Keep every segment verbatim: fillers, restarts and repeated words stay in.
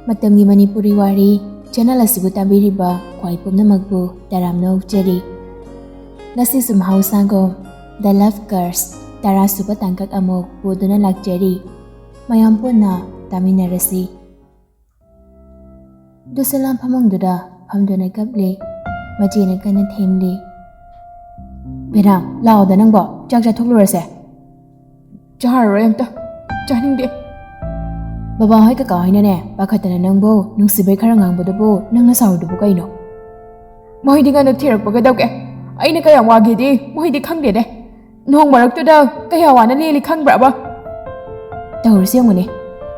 ꯃꯇꯝꯒꯤ ꯃꯅꯤꯄꯨꯔꯤ ꯋꯥꯔꯤ ꯆꯦꯅꯦꯜ ꯑꯁꯤꯕꯨ ꯇꯥꯕꯤꯔꯤꯕ ꯈ꯭ꯋꯥꯏ ꯄꯨꯝꯅꯃꯛꯄꯨ ꯇꯔꯥꯝꯅ ꯑꯣꯛꯆꯔꯤ꯫ ꯉꯁꯤꯁꯨ ꯃꯍꯧꯁꯥꯒꯨꯝ The Love Curse ꯇꯔꯥꯁꯨꯕ ꯇꯥꯡꯀꯛ ꯑꯃꯨꯛ ꯄꯨꯗꯨꯅ ꯂꯥꯛꯆꯔꯤ꯫ ꯃꯌꯥꯝ ꯄꯨꯟꯅ ꯇꯥꯃꯤꯟꯅꯔꯁꯤ꯫ ꯗꯨꯁꯤꯂꯥ ꯐꯃꯨꯡꯗꯨꯗ ꯐꯝꯗꯨꯅ ꯀꯞꯂꯤ꯫ ꯃꯆꯦꯅ ꯀꯟꯅ ꯊꯦꯝꯂꯤ꯫ "ꯕꯦꯅꯥ, ꯂꯥꯛꯑꯣꯗ ꯅꯪꯕꯣ, ꯆꯥꯛ ꯆꯥꯊꯣꯛꯂꯨꯔꯁꯦ꯫" "ꯆꯥꯔꯔꯣꯏ ꯑꯝꯇ, ꯆꯥꯅꯤꯡꯗꯦ꯫" "ꯕꯕꯥ ꯍꯣꯏ ꯀꯀꯥ ꯍꯣꯏꯅꯅꯦ ꯄꯥꯈꯠꯇꯅ ꯅꯪꯕꯨ ꯅꯨꯡꯁꯤꯕꯩ ꯈꯔ ꯉꯥꯡꯕꯗꯨꯕꯨ ꯅꯪꯅ ꯁꯥꯎꯔꯤꯗꯨꯕꯨ ꯀꯩꯅꯣ?" "ꯃꯣꯏꯗꯤ ꯉꯟꯅ ꯊꯤꯔꯛꯄ ꯀꯩꯗꯧꯒꯦ? ꯑꯩꯅ ꯀꯌꯥꯝ ꯋꯥꯒꯦꯗꯤ ꯃꯣꯏꯗꯤ ꯈꯪꯗꯦꯅꯦ꯫ ꯅꯣꯡ ꯃꯔꯛꯇꯨꯗ ꯀꯌꯥ ꯋꯥꯅ ꯂꯦꯜꯂꯤ ꯈꯪꯕ꯭ꯔꯕ? ꯇꯧꯔꯤꯁꯤ ꯌꯦꯡꯉꯨꯅꯦ,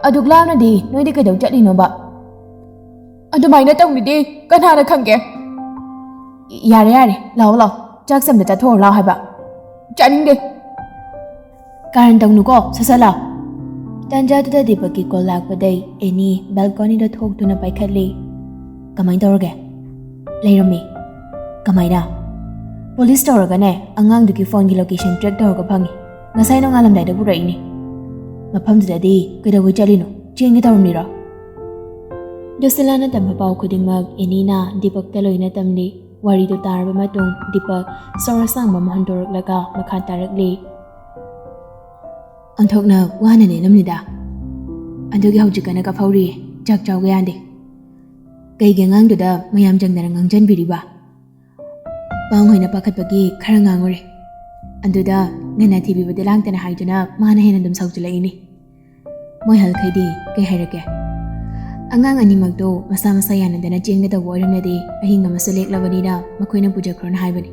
ꯑꯗꯨꯛ ꯂꯥꯞꯅꯗꯤ ꯅꯣꯏꯗꯤ ꯀꯩꯗꯧ ꯆꯠꯂꯤꯅꯣꯕ?" "ꯑꯗꯨꯃꯥꯏꯅ ꯇꯧꯅꯤꯗꯤ ꯀꯅꯥꯅ ꯈꯪꯒꯦ?" "ꯌꯥꯔꯦ ꯌꯥꯔꯦ, ꯂꯥꯛꯑꯣ ꯂꯥꯛꯑꯣ, ꯆꯥꯛ ꯆꯝꯗ ꯆꯥꯊꯣꯛꯑꯣ ꯂꯥꯛꯑꯣ ꯍꯥꯏꯕ꯫" "ꯆꯥꯅꯤꯡꯗꯦ꯫" "ꯀꯥꯔꯟ ꯇꯧꯅꯨꯀꯣ, ꯁꯠ ꯁꯠ ꯂꯥꯛꯑꯣ꯫" ꯇꯥꯟꯖꯥꯗꯨꯗ ꯗꯤꯄꯛꯀꯤ ꯀꯣꯜ ꯂꯥꯛꯄꯗꯩ ꯑꯦꯅꯤ ꯕꯦꯜꯀꯣꯅꯤꯗ ꯊꯣꯛꯇꯨꯅ ꯄꯥꯏꯈꯠꯂꯤ꯫ "ꯀꯃꯥꯏꯅ ꯇꯧꯔꯒꯦ?" "ꯂꯩꯔꯝꯃꯤ꯫" "ꯀꯃꯥꯏꯅ?" "ꯄꯨꯂꯤꯁ ꯇꯧꯔꯒꯅꯦ, ꯑꯉꯥꯡꯗꯨꯒꯤ ꯐꯣꯟꯒꯤ ꯂꯣꯀꯦꯁꯟ ꯇ꯭ꯔꯦꯛ ꯇꯧꯔꯒ ꯐꯪꯉꯤ꯫ ꯉꯁꯥꯏ ꯅꯣꯡꯉꯥꯜꯂꯝꯗꯥꯏꯗ ꯄꯨꯔꯛꯏꯅꯤ꯫" "ꯃꯐꯝꯗꯨꯗꯗꯤ ꯀꯩꯗꯧꯕꯩ ꯆꯠꯂꯤꯅꯣ? ꯆꯦꯟꯒꯦ ꯇꯧꯔꯝꯂꯤꯔꯣ?" ꯖꯣꯁꯤꯂꯥꯅ ꯇꯝꯕ ꯄꯥꯎ ꯈꯨꯗꯤꯡꯃꯛ ꯑꯦꯅꯤꯅ ꯗꯤꯄꯛꯇ ꯂꯣꯏꯅ ꯇꯝꯂꯤ꯫ ꯋꯥꯔꯤꯗꯨ ꯇꯥꯔꯕ ꯃꯇꯨꯡ ꯗꯤꯄꯛ ꯁꯣꯔ ꯑꯁꯥꯡꯕ ꯑꯃ ꯍꯣꯟꯗꯣꯔꯛꯂꯒ ꯃꯈꯥ ꯇꯥꯔꯛꯂꯤ꯫ "ꯑꯣꯟꯊꯣꯛꯅ ꯋꯥꯅ ꯂꯦꯜꯂꯝꯂꯤꯗ꯫ ꯑꯗꯨꯒꯤ ꯍꯧꯖꯤꯛ ꯀꯟꯅ ꯀꯞꯍꯧꯔꯤꯌꯦ, ꯆꯥꯛ ꯆꯥꯎꯒꯦ ꯌꯥꯗꯦ꯫" "ꯀꯩꯒꯤ ꯑꯉꯥꯡꯗꯨꯗ ꯃꯌꯥꯝ ꯆꯪꯗꯅ ꯉꯥꯡꯖꯟꯕꯤꯔꯤꯕ?" "ꯄꯥꯡ ꯍꯣꯏꯅ ꯄꯥꯈꯠꯄꯒꯤ ꯈꯔ ꯉꯥꯡꯉꯨꯔꯦ꯫ ꯑꯗꯨꯗ ꯉꯟꯅ ꯊꯤꯕꯤꯕꯗꯤ ꯂꯥꯡꯇꯅ ꯍꯥꯏꯗꯨꯅ ꯃꯥꯅ ꯍꯦꯟꯅ ꯑꯗꯨꯝ ꯁꯥꯎꯖꯤꯜꯂꯛꯏꯅꯤ꯫" "ꯃꯣꯏ ꯍꯜꯈꯩꯗꯤ ꯀꯩ ꯍꯥꯏꯔꯛꯀꯦ?" "ꯑꯉꯥꯡ ꯑꯅꯤꯃꯛꯇꯣ ꯃꯁꯥ ꯃꯁꯥ ꯌꯥꯅꯗꯅ ꯆꯦꯟꯒꯗꯧꯕ ꯑꯣꯏꯔꯝꯂꯗꯤ ꯑꯍꯤꯡ ꯑꯃꯁꯨ ꯂꯦꯛꯂꯕꯅꯤꯅ ꯃꯈꯣꯏꯅ ꯄꯨꯖꯈ꯭ꯔꯣꯅ ꯍꯥꯏꯕꯅꯤ꯫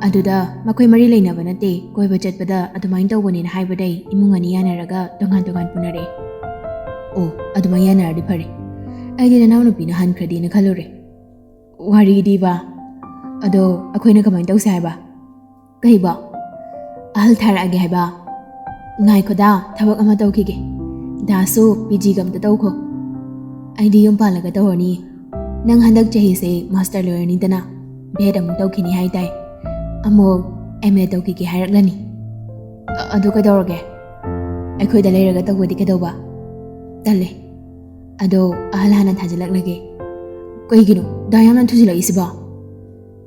ꯑꯗꯨꯗ ꯃꯈꯣꯏ ꯃꯔꯤ ꯂꯩꯅꯕ ꯅꯠꯇꯦ, ꯀꯣꯏꯕ ꯆꯠꯄꯗ ꯑꯗꯨꯃꯥꯏꯅ ꯇꯧꯕꯅꯦꯅ ꯍꯥꯏꯕꯗꯩ ꯏꯃꯨꯡ ꯑꯅꯤ ꯌꯥꯅꯔꯒ ꯇꯣꯉꯥꯟ ꯇꯣꯉꯥꯟ ꯄꯨꯅꯔꯛꯑꯦ꯫" "ꯑꯣ, ꯑꯗꯨꯃꯥꯏꯅ ꯌꯥꯅꯔꯗꯤ ꯐꯔꯦ꯫ ꯑꯩꯗꯤ ꯅꯅꯥꯎꯅꯨꯄꯤꯅ ꯍꯟꯈ꯭ꯔꯗꯤꯅ ꯈꯜꯂꯨꯔꯦ꯫" "ꯋꯥꯔꯤꯗꯤꯕ꯫ ꯑꯗꯣ ꯑꯩꯈꯣꯏꯅ ꯀꯃꯥꯏꯅ ꯇꯧꯁꯦ ꯍꯥꯏꯕ?" "ꯀꯩꯕꯣ? ꯑꯍꯜ ꯊꯥꯔꯛꯑꯒꯦ ꯍꯥꯏꯕ?" "ꯉꯥꯏꯈꯣꯗ, ꯊꯕꯛ ꯑꯃ ꯇꯧꯈꯤꯒꯦ꯫ ꯗꯥꯁꯨ ꯄꯤ ꯖꯤꯒ ꯑꯝꯇ ꯇꯧꯈꯣ꯫ ꯑꯩꯗꯤ ꯌꯨꯝ ꯄꯥꯜꯂꯒ ꯇꯧꯔꯅꯤ꯫ ꯅꯪ ꯍꯟꯗꯛ ꯆꯍꯤꯁꯦ ꯃꯥꯁꯇꯔ ꯂꯣꯏꯔꯅꯤꯗꯅ, ꯕꯤ ꯑꯦꯗ ꯑꯃꯨꯛ ꯇꯧꯈꯤꯅꯤ ꯍꯥꯏ ꯇꯥꯏ꯫ ꯑꯃꯨꯛ ꯑꯦꯝ ꯑꯦ ꯇꯧꯈꯤꯒꯦ ꯍꯥꯏꯔꯛꯂꯅꯤ꯫ ꯑ-, ꯑꯗꯨ ꯀꯩꯗꯧꯔꯒꯦ? ꯑꯩꯈꯣꯏꯗ ꯂꯩꯔꯒ ꯇꯧꯕꯗꯤ ꯀꯩꯗꯧꯕ? ꯇꯜꯂꯦ꯫ ꯑꯗꯣ ꯑꯍꯜ ꯍꯥꯟꯅ ꯊꯥꯖꯤꯜꯂꯛꯂꯒꯦ꯫ ꯀꯩꯒꯤꯅꯣ ꯗꯥ ꯌꯥꯝꯅ ꯊꯨꯖꯤꯜꯂꯛꯏꯁꯤꯕꯣ?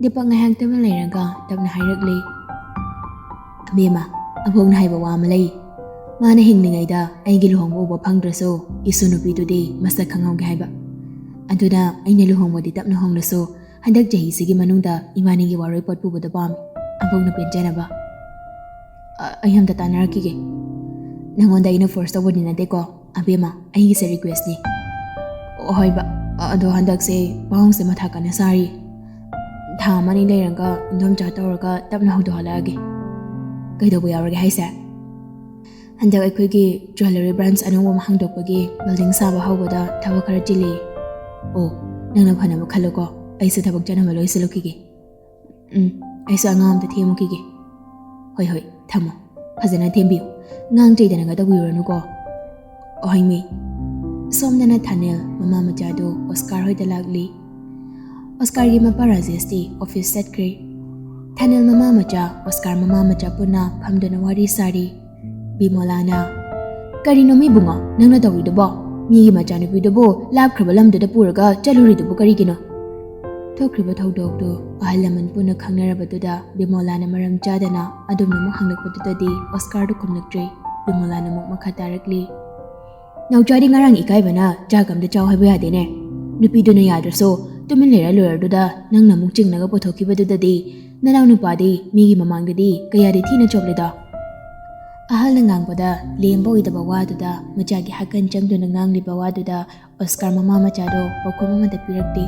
ꯗꯤꯄꯛ ꯉꯥꯏꯍꯥꯛ ꯇꯨꯃꯤꯟ ꯂꯩꯔꯒ ꯇꯞꯅ ꯍꯥꯏꯔꯛꯂꯤ, "ꯑꯕꯦꯝꯃ, ꯑꯕꯣꯛꯅ ꯍꯥꯏꯕ ꯋꯥ ꯑꯃ ꯂꯩ꯫ ꯃꯥꯅ ꯍꯤꯡꯂꯤꯉꯩꯗ ꯑꯩꯒꯤ ꯂꯨꯍꯣꯡꯕ ꯎꯕ ꯐꯪꯗ꯭ꯔꯁꯨ ꯏꯁꯨ ꯅꯨꯄꯤꯗꯨꯗꯤ ꯃꯁꯛ ꯈꯪꯍꯧꯒꯦ ꯍꯥꯏꯕ꯫ ꯑꯗꯨꯅ ꯑꯩꯅ ꯂꯨꯍꯣꯡꯕꯗꯤ ꯇꯞꯅ ꯍꯣꯡꯂꯁꯨ ꯍꯟꯗꯛ ꯆꯍꯤꯁꯤꯒꯤ ꯃꯅꯨꯡꯗ ꯏꯕꯥꯅꯤꯒꯤ ꯋꯥꯔꯣꯏ ꯄꯣꯠ ꯄꯨꯕꯗꯣ ꯄꯥꯝꯃꯤ, ꯑꯕꯣꯛꯅ ꯄꯦꯟꯖꯅꯕ꯫ ꯑ-, ꯑꯩ ꯑꯝꯇ ꯇꯥꯟꯅꯔꯛꯈꯤꯒꯦ꯫ ꯅꯪꯉꯣꯟꯗ ꯑꯩꯅ ꯐꯣꯔꯁ ꯇꯧꯕꯗꯤ ꯅꯠꯇꯦꯀꯣ ꯑꯕꯦꯝꯃ, ꯑꯩꯒꯤꯁꯦ ꯔꯤꯀ꯭ꯋꯦꯁꯅꯤ꯫" "ꯍꯣꯏ ꯕꯥ, ꯑꯗꯣ ꯍꯟꯗꯛꯁꯦ ꯄꯥꯎꯁꯦ ꯃꯊꯥ ꯀꯟꯅ ꯁꯥꯔꯤ꯫ ꯊꯥ ꯑꯃꯅꯤ ꯂꯩꯔꯒ ꯏꯟꯗꯣꯝꯆꯥ ꯇꯧꯔꯒ ꯇꯞꯅ ꯍꯧꯗꯣꯛꯍꯜꯂꯛꯑꯒꯦ꯫" "ꯀꯩꯗꯧꯕ ꯌꯥꯎꯔꯒꯦ ꯍꯥꯏꯁꯦ?" "ꯍꯟꯗꯛ ꯑꯩꯈꯣꯏꯒꯤ ꯖ꯭ꯋꯦꯂꯔꯤ ꯕ꯭ꯔꯥꯟꯁ ꯑꯅꯧꯕ ꯑꯃ ꯍꯥꯡꯗꯣꯛꯄꯒꯤ ꯕꯤꯜꯗꯤꯡ ꯁꯥꯕ ꯍꯧꯕꯗ ꯊꯕꯛ ꯈꯔ ꯆꯤꯜꯂꯤ꯫" "ꯑꯣ, ꯅꯪꯅ ꯐꯅꯕ ꯈꯜꯂꯨꯀꯣ, ꯑꯩꯁꯨ ꯊꯕꯛ ꯆꯠꯅꯕ ꯂꯣꯏꯁꯤꯜꯂꯨꯈꯤꯒꯦ꯫" "ꯎꯝ, ꯑꯩꯁꯨ ꯑꯉꯥꯡ ꯑꯝꯇ ꯊꯦꯝꯃꯨꯈꯤꯒꯦ꯫" "ꯍꯣꯏ ꯍꯣꯏ, ꯊꯝꯃꯣ꯫ ꯐꯖꯅ ꯊꯦꯝꯕꯤꯌꯨ꯫ ꯉꯥꯡ ꯆꯩꯗꯅꯒ ꯇꯧꯕꯤꯔꯨꯔꯅꯨꯀꯣ꯫" "ꯍꯣꯏ ꯃꯤ꯫" ꯁꯣꯝꯗꯅ ꯊꯥꯅꯦꯜ ꯃꯃꯥ ꯃꯆꯥꯗꯨ ꯑꯣꯁꯀꯥꯔ ꯍꯣꯏꯗ ꯂꯥꯛꯂꯤ꯫ ꯑꯣꯁꯀꯥꯔꯒꯤ ꯃꯄꯥ ꯔꯥꯖꯦꯁꯇꯤ ꯑꯣꯐꯤꯁ ꯆꯠꯈ꯭ꯔꯦ꯫ ꯊꯥꯅꯦꯜ ꯃꯃꯥ ꯃꯆꯥ, ꯑꯣꯁꯀꯥꯔ ꯃꯃꯥ ꯃꯆꯥ ꯄꯨꯟꯅ ꯐꯝꯗꯨꯅ ꯋꯥꯔꯤ ꯁꯥꯔꯤ꯫ ꯕꯤꯃꯣꯂꯥꯅ, "ꯀꯔꯤꯅꯣ ꯃꯤꯕꯨꯡꯉꯣ ꯅꯪꯅ ꯇꯧꯔꯤꯗꯨꯕꯣ? ꯃꯤꯒꯤ ꯃꯆꯥꯅꯨꯄꯤꯗꯨꯕꯨ ꯂꯥꯞꯈ꯭ꯔꯕ ꯂꯝꯗꯨꯗ ꯄꯨꯔꯒ ꯆꯠꯂꯨꯔꯤꯗꯨꯕꯨ ꯀꯔꯤꯒꯤꯅꯣ?" ꯊꯣꯛꯈ꯭ꯔꯤꯕ ꯊꯧꯗꯣꯛꯇꯨ ꯑꯍꯜ ꯂꯃꯟ ꯄꯨꯟꯅ ꯈꯪꯅꯔꯕꯗꯨꯗ ꯕꯤꯃꯣꯂꯥꯅ ꯃꯔꯝ ꯆꯥꯗꯅ ꯑꯗꯨꯝꯅ ꯑꯃꯨꯛ ꯍꯪꯂꯛꯄꯗꯨꯗꯗꯤ ꯑꯣꯁꯀꯥꯔꯗꯨ ꯈꯨꯝꯂꯛꯇ꯭ꯔꯦ꯫ ꯕꯤꯃꯣꯂꯥꯅ ꯑꯃꯨꯛ ꯃꯈꯥ ꯇꯥꯔꯛꯂꯤ꯫ "ꯅꯥꯎꯆꯥꯗꯤ ꯉꯔꯥꯡ ꯏꯀꯥꯏꯕꯅ ꯆꯥꯛ ꯑꯝꯇ ꯆꯥꯎ ꯍꯥꯏꯕ ꯌꯥꯗꯦꯅꯦ꯫ ꯅꯨꯄꯤꯗꯨꯅ ꯌꯥꯗ꯭ꯔꯁꯨ ꯇꯨꯃꯤꯟ ꯂꯩꯔ ꯂꯣꯏꯔꯗꯨꯗ ꯅꯪꯅ ꯑꯃꯨꯛ ꯆꯤꯡꯅꯒ ꯄꯨꯊꯣꯛꯈꯤꯕꯗꯨꯗꯗꯤ ꯅꯅꯥꯎ ꯅꯨꯄꯥꯗꯤ ꯃꯤꯒꯤ ꯃꯃꯥꯡꯗꯗꯤ ꯀꯌꯥꯗꯤ ꯊꯤꯅ ꯆꯣꯞꯂꯦꯗꯣ꯫" ꯑꯍꯜꯅ ꯉꯥꯡꯕꯗ ꯂꯦꯝꯕ ꯑꯣꯏꯗꯕ ꯋꯥꯗꯨꯗ, ꯃꯆꯥꯒꯤ ꯍꯥꯀꯟ ꯆꯪꯗꯨꯅ ꯉꯥꯡꯂꯤꯕ ꯋꯥꯗꯨꯗ ꯑꯣꯁꯀꯥꯔ ꯃꯃꯥ ꯃꯆꯥꯗꯣ ꯄꯥꯎꯈꯨꯝ ꯑꯃꯠꯇ ꯄꯤꯔꯛꯇꯦ꯫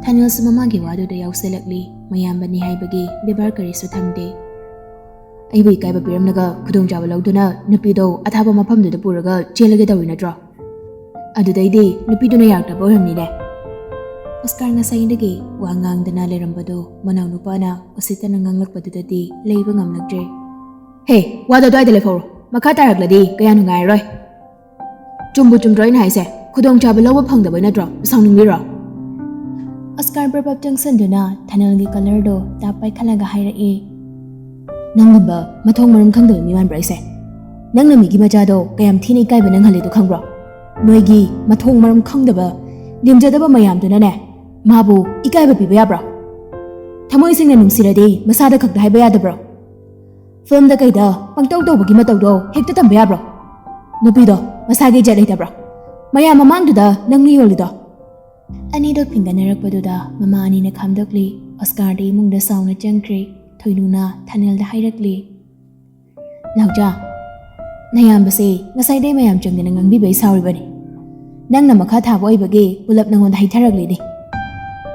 ꯊꯥꯅꯦꯜꯁꯨ ꯃꯃꯥꯒꯤ ꯋꯥꯗꯨꯗ ꯌꯥꯎꯁꯤꯜꯂꯛꯂꯤ꯫ ꯃꯌꯥꯝꯕꯅꯤ ꯍꯥꯏꯕꯒꯤ ꯕꯦꯕꯥꯔ ꯀꯔꯤꯁꯨ ꯊꯝꯗꯦ꯫ "ꯑꯩꯕꯨ ꯏꯀꯥꯏꯕ ꯄꯤꯔꯝꯂꯒ ꯈꯨꯗꯣꯡꯆꯥꯕ ꯂꯧꯗꯨꯅ ꯅꯨꯄꯤꯗꯣ ꯑꯊꯥꯞꯄ ꯃꯐꯝꯗꯨꯗ ꯄꯨꯔꯒ ꯆꯦꯜꯂꯒꯦ ꯇꯧꯔꯤ ꯅꯠꯇ꯭ꯔꯣ? ꯑꯗꯨꯗꯩꯗꯤ ꯅꯨꯄꯤꯗꯨꯅ ꯌꯥꯔꯛꯇꯕ ꯑꯣꯏꯔꯝꯅꯤꯅꯦ꯫" ꯑꯣꯁꯀꯥꯔ ꯉꯁꯥꯏꯗꯒꯤ ꯋꯥ ꯉꯥꯡꯗꯅ ꯂꯩꯔꯝꯕꯗꯨ ꯃꯅꯥꯎꯅꯨꯄꯥꯅ ꯎꯁꯤꯠꯇꯅ ꯉꯥꯡꯂꯛꯄꯗꯨꯗꯗꯤ ꯂꯩꯕ ꯉꯝꯂꯛꯇ꯭ꯔꯦ꯫ "ꯍꯦ, ꯋꯥꯗꯣ ꯑꯗꯨꯋꯥꯏꯗ ꯂꯦꯞꯍꯧꯔꯣ꯫ ꯃꯈꯥ ꯇꯥꯔꯛꯂꯗꯤ ꯀꯌꯥ ꯅꯨꯡꯉꯥꯏꯔꯔꯣꯏ꯫" "ꯆꯨꯝꯕꯨ ꯆꯨꯝꯗ꯭ꯔꯣ ꯑꯩꯅ ꯍꯥꯏꯁꯦ? ꯈꯨꯗꯣꯡꯆꯥꯕ ꯂꯧꯕ ꯐꯪꯗꯕꯩ ꯅꯠꯇ꯭ꯔꯣ? ꯁꯥꯎꯅꯤꯡꯕꯤꯔꯣ?" ꯑꯣꯁꯀꯥꯔ ꯕꯔꯕꯞ ꯆꯪꯁꯤꯟꯗꯨꯅ ꯊꯥꯅꯦꯜꯒꯤ ꯀꯂꯔꯗꯣ ꯇꯥꯞ ꯄꯥꯏꯈꯠꯂꯒ ꯍꯥꯏꯔꯛꯏ꯫ "ꯅꯪꯒꯨꯝꯕ ꯃꯊꯣꯡ ꯃꯔꯝ ꯈꯪꯗꯕ ꯃꯤ ꯃꯥꯟꯕ꯭ꯔꯥ ꯑꯩꯁꯦ? ꯅꯪꯅ ꯃꯤꯒꯤ ꯃꯆꯥꯗꯣ ꯀꯌꯥꯝ ꯊꯤꯅ ꯏꯀꯥꯏꯕ ꯅꯪꯍꯜꯂꯤꯗꯣ ꯈꯪꯕ꯭ꯔꯣ? ꯅꯣꯏꯒꯤ ꯃꯊꯣꯡ ꯃꯔꯝ ꯈꯪꯗꯕ, ꯂꯦꯝꯖꯗꯕ ꯃꯌꯥꯝꯗꯨꯅꯅꯦ ꯃꯥꯕꯨ ꯏꯀꯥꯏꯕ ꯄꯤꯕ ꯌꯥꯕ꯭ꯔꯣ? ꯊꯃꯣꯏ ꯁꯦꯡꯅ ꯅꯨꯡꯁꯤꯔꯗꯤ ꯃꯁꯥꯗ ꯈꯛꯇ ꯍꯥꯏꯕ ꯌꯥꯗꯕ꯭ꯔꯣ? ꯐꯤꯂꯝꯗ ꯀꯩꯗ ꯄꯪꯇꯧ ꯇꯧꯕꯒꯤ ꯃꯇꯧꯗꯣ ꯍꯦꯛꯇ ꯇꯝꯕ ꯌꯥꯕ꯭ꯔꯣ? ꯅꯨꯄꯤꯗꯣ ꯃꯁꯥꯒꯤ ꯏꯖꯠ ꯂꯩꯇꯕ꯭ꯔꯣ? ꯃꯌꯥꯝ ꯃꯃꯥꯡꯗꯨꯗ ꯅꯪꯅ ꯌꯣꯜꯂꯤꯗꯣ꯫ ꯑꯅꯤꯗꯣ ꯐꯤꯡꯒꯠꯅꯔꯛꯄꯗꯨꯗ ꯃꯃꯥ ꯑꯅꯤꯅ ꯈꯥꯝꯗꯣꯛꯂꯤ꯫ ꯑꯣꯁꯀꯥꯔꯗꯤ ꯏꯃꯨꯡꯗ ꯁꯥꯎꯅ ꯆꯪꯈ꯭ꯔꯦ꯫ ꯊꯣꯏꯅꯨꯅ ꯊꯥꯅꯦꯜꯗ ꯍꯥꯏꯔꯛꯂꯤ, "ꯅꯥꯎꯆꯥ, ꯅꯌꯥꯝꯕꯁꯦ ꯉꯁꯥꯏꯗꯩ ꯃꯌꯥꯝ ꯆꯪꯗꯅ ꯉꯥꯡꯕꯤꯕꯩ ꯁꯥꯎꯔꯤꯕꯅꯤ꯫ ꯅꯪꯅ ꯃꯈꯥ ꯊꯥꯕ ꯑꯣꯏꯕꯒꯤ ꯄꯨꯂꯞ ꯅꯉꯣꯟꯗ ꯍꯩꯊꯔꯛꯂꯤꯅꯤ꯫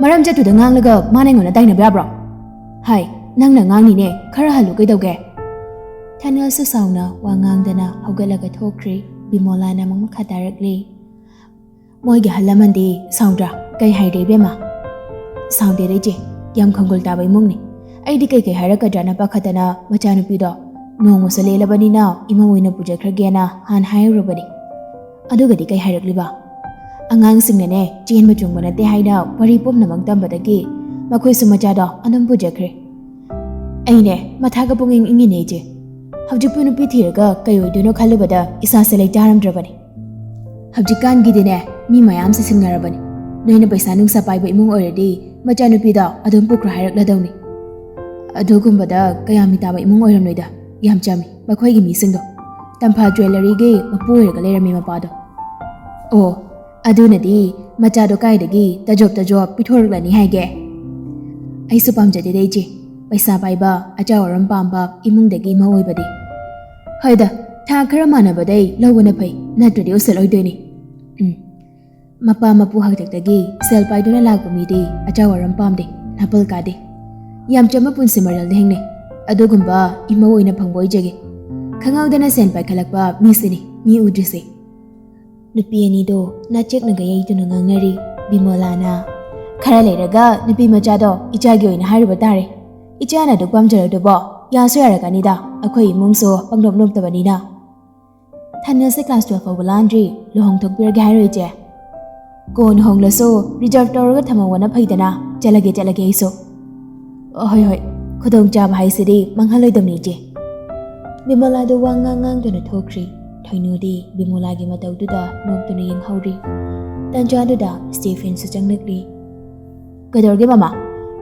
ꯃꯔꯝ ꯆꯠꯇꯨꯗ ꯉꯥꯡꯂꯒ ꯃꯥꯅ ꯑꯩꯉꯣꯟꯗ ꯇꯥꯏꯅꯕ ꯌꯥꯕ꯭ꯔꯣ? ꯍꯥꯏ, ꯅꯪꯅ ꯉꯥꯡꯅꯤꯅꯦ, ꯈꯔ ꯍꯜꯂꯨ ꯀꯩꯗꯧꯒꯦ?" ꯊꯥꯅꯦꯜꯁꯨ ꯁꯥꯎꯅ ꯋꯥ ꯉꯥꯡꯗꯅ ꯍꯧꯒꯠꯂꯒ ꯊꯣꯛꯈ꯭ꯔꯦ꯫ ꯕꯤꯃꯣꯂꯥꯅ ꯑꯃꯨꯛ ꯃꯈꯥ ꯇꯥꯔꯛꯂꯤ, "ꯃꯣꯏꯒꯤ ꯑꯍꯜ ꯂꯃꯟꯗꯤ ꯁꯥꯎꯗ꯭ꯔꯥ? ꯀꯩ ꯍꯥꯏꯔꯦ ꯏꯕꯦꯝꯃ?" "ꯁꯥꯎꯗꯦꯗ ꯏꯆꯦ, ꯌꯥꯝ ꯈꯪꯒꯨꯜ ꯇꯥꯕ ꯏꯃꯨꯡꯅꯤ꯫ ꯑꯩꯗꯤ ꯀꯩꯀꯩ ꯍꯥꯏꯔꯛꯀꯗ꯭ꯔꯥꯅ ꯄꯥꯈꯠꯇꯅ ꯃꯆꯥꯅꯨꯄꯤꯗꯣ ꯅꯣꯡꯃꯁꯨ ꯂꯦꯜꯂꯕꯅꯤꯅ ꯏꯃꯧ ꯑꯣꯏꯅ ꯄꯨꯖꯈ꯭ꯔꯒꯦꯅ ꯍꯥꯟꯅ ꯍꯥꯏꯔꯨꯔꯕꯅꯤ꯫ ꯑꯗꯨꯒꯗꯤ ꯀꯩ ꯍꯥꯏꯔꯛꯂꯤꯕ?" "ꯑꯉꯥꯡꯁꯤꯡꯅꯅꯦ ꯆꯦꯟꯕ ꯆꯣꯡꯕ ꯅꯠꯇꯦ ꯍꯥꯏꯅ ꯋꯥꯔꯤ ꯄꯨꯝꯅꯃꯛ ꯇꯝꯕꯗꯒꯤ ꯃꯈꯣꯏꯁꯨ ꯃꯆꯥꯗꯣ ꯑꯗꯨꯝ ꯄꯨꯖꯈ꯭ꯔꯦ꯫ ꯑꯩꯅꯦ ꯃꯊꯥꯒ ꯄꯨꯡꯏꯪ ꯏꯪꯉꯤꯅꯦ ꯏꯆꯦ꯫ ꯍꯧꯖꯤꯛꯄꯨ ꯅꯨꯄꯤ ꯊꯤꯔꯒ ꯀꯩ ꯑꯣꯏꯗꯣꯏꯅꯣ ꯈꯜꯂꯨꯕꯗ ꯏꯁꯥꯁꯦ ꯂꯩꯇꯥꯔꯝꯗ꯭ꯔꯕꯅꯤ꯫ ꯍꯧꯖꯤꯛꯀꯥꯟꯒꯤꯗꯤꯅꯦ ꯃꯤ ꯃꯌꯥꯝꯁꯦ ꯁꯤꯡꯅꯔꯕꯅꯤ꯫ ꯅꯣꯏꯅ ꯄꯩꯁꯥ ꯅꯨꯡꯁꯥ ꯄꯥꯏꯕ ꯏꯃꯨꯡ ꯑꯣꯏꯔꯗꯤ ꯃꯆꯥꯅꯨꯄꯤꯗꯣ ꯑꯗꯨꯝ ꯄꯨꯈ꯭ꯔꯣ ꯍꯥꯏꯔꯛꯂꯗꯧꯅꯤ꯫ ꯑꯗꯨꯒꯨꯝꯕꯗ ꯀꯌꯥ ꯃꯤ ꯇꯥꯕ ꯏꯃꯨꯡ ꯑꯣꯏꯔꯝꯂꯣꯏꯗ꯫ ꯌꯥꯝ ꯆꯝꯃꯤ ꯃꯈꯣꯏꯒꯤ ꯃꯤꯁꯤꯡꯗꯣ꯫ ꯇꯝꯐꯥ ꯖ꯭ꯋꯦꯂꯔꯤꯒꯤ ꯃꯄꯨ ꯑꯣꯏꯔꯒ ꯂꯩꯔꯝꯃꯤ ꯃꯄꯥꯗꯣ꯫ ꯑꯣ, ꯑꯗꯨꯅꯗꯤ ꯃꯆꯥꯗꯣ ꯀꯥꯏꯗꯒꯤ ꯇꯖꯣꯞ ꯇꯖꯣꯞ ꯄꯤꯊꯣꯔꯛꯂꯅꯤ ꯍꯥꯏꯒꯦ?" "ꯑꯩꯁꯨ ꯄꯥꯝꯖꯗꯦꯗ ꯏꯆꯦ, ꯄꯩꯁꯥ ꯄꯥꯏꯕ, ꯑꯆꯥꯎ ꯑꯔꯝ ꯄꯥꯝꯕ ꯏꯃꯨꯡꯗꯒꯤ ꯏꯃꯧ ꯑꯣꯏꯕꯗꯤ꯫ ꯍꯣꯏꯗ, ꯊꯥꯛ ꯈꯔ ꯃꯥꯟꯅꯕꯗꯩ ꯂꯧꯕꯅ ꯐꯩ, ꯅꯠꯇ꯭ꯔꯗꯤ ꯎꯁꯤꯠ ꯑꯣꯏꯗꯣꯏꯅꯤ꯫ ꯎꯝ, ꯃꯄꯥ ꯃꯄꯨ ꯍꯥꯛꯇꯛꯇꯒꯤ ꯁꯦꯜ ꯄꯥꯏꯗꯨꯅ ꯂꯥꯛꯄ ꯃꯤꯗꯤ ꯑꯆꯥꯎ ꯑꯔꯝ ꯄꯥꯝꯗꯦ, ꯅꯥꯄꯜ ꯀꯥꯗꯦ꯫ ꯌꯥꯝ ꯆꯝꯕ ꯄꯨꯟꯁꯤ ꯃꯔꯦꯜꯗ ꯍꯤꯡꯅꯩ꯫ ꯑꯗꯨꯒꯨꯝꯕ ꯏꯃꯧ ꯑꯣꯏꯅ ꯐꯪꯕ ꯑꯣꯏꯖꯒꯦ꯫ ꯈꯪꯍꯧꯗꯅ ꯁꯦꯟ ꯄꯥꯏꯈꯠꯂꯛꯄ ꯃꯤꯁꯤꯅꯤ ꯃꯤ ꯎꯗ꯭ꯔꯤꯁꯦ꯫" ꯅꯨꯄꯤ ꯑꯅꯤꯗꯣ ꯅꯥꯆꯦꯛꯅꯒ ꯌꯩꯗꯨꯅ ꯉꯥꯡꯅꯔꯤ꯫ ꯕꯤꯃꯣꯂꯥꯅ, "ꯈꯔ ꯂꯩꯔꯒ ꯅꯨꯄꯤ ꯃꯆꯥꯗꯣ ꯏꯆꯥꯒꯤ ꯑꯣꯏꯅ ꯍꯥꯏꯔꯨꯕ ꯇꯥꯔꯦ꯫ ꯏꯆꯥꯅ ꯑꯗꯨꯛ ꯄꯥꯝꯖꯔꯗꯨꯕꯣ, ꯌꯥꯁꯨ ꯌꯥꯔꯛꯀꯅꯤꯗ, ꯑꯩꯈꯣꯏ ꯏꯃꯨꯡꯁꯨ ꯄꯪꯅꯣꯞ ꯅꯣꯞꯇꯕꯅꯤꯅ꯫" "ꯊꯥꯅꯦꯜꯁꯦ ꯀ꯭ꯂꯥꯁ ꯇꯨꯌꯦꯜꯐ ꯐꯥꯎꯕ ꯂꯥꯟꯗ꯭ꯔꯤ, ꯂꯨꯍꯣꯡꯊꯣꯛꯄꯤꯔꯒꯦ ꯍꯥꯏꯔꯣ ꯏꯆꯦ?" "ꯀꯣꯟꯅ ꯍꯣꯡꯂꯁꯨ ꯔꯤꯖꯥꯔꯚ ꯇꯧꯔꯒ ꯊꯝꯍꯧꯕꯅ ꯐꯩꯗꯅ꯫ ꯆꯠꯂꯒꯦ, ꯆꯠꯂꯒꯦ ꯑꯩꯁꯨ꯫" "ꯍꯣꯏ, ꯍꯣꯏ, ꯈꯨꯗꯣꯡꯆꯥꯕ ꯍꯥꯏꯁꯤꯗꯤ ꯃꯥꯡꯍꯜꯂꯣꯏꯗꯕꯅꯤ ꯏꯆꯦ꯫" ꯕꯤꯃꯂꯥꯗꯨ ꯋꯥ ꯉꯥꯡ ꯉꯥꯡꯗꯨꯅ ꯊꯣꯛꯈ꯭ꯔꯤ꯫ ꯍꯩꯅꯨꯗꯤ ꯕꯤꯃꯣꯂꯥꯒꯤ ꯃꯇꯧꯗꯨꯗ ꯅꯣꯛꯇꯨꯅ ꯌꯦꯡꯍꯧꯔꯤ꯫ ꯇꯟꯖꯥꯗꯨꯗ ꯁ꯭ꯇꯦꯐꯦꯟꯁꯨ ꯆꯪꯂꯛꯂꯤ꯫ "ꯀꯩꯗꯧꯔꯒꯦ ꯃꯃꯥ?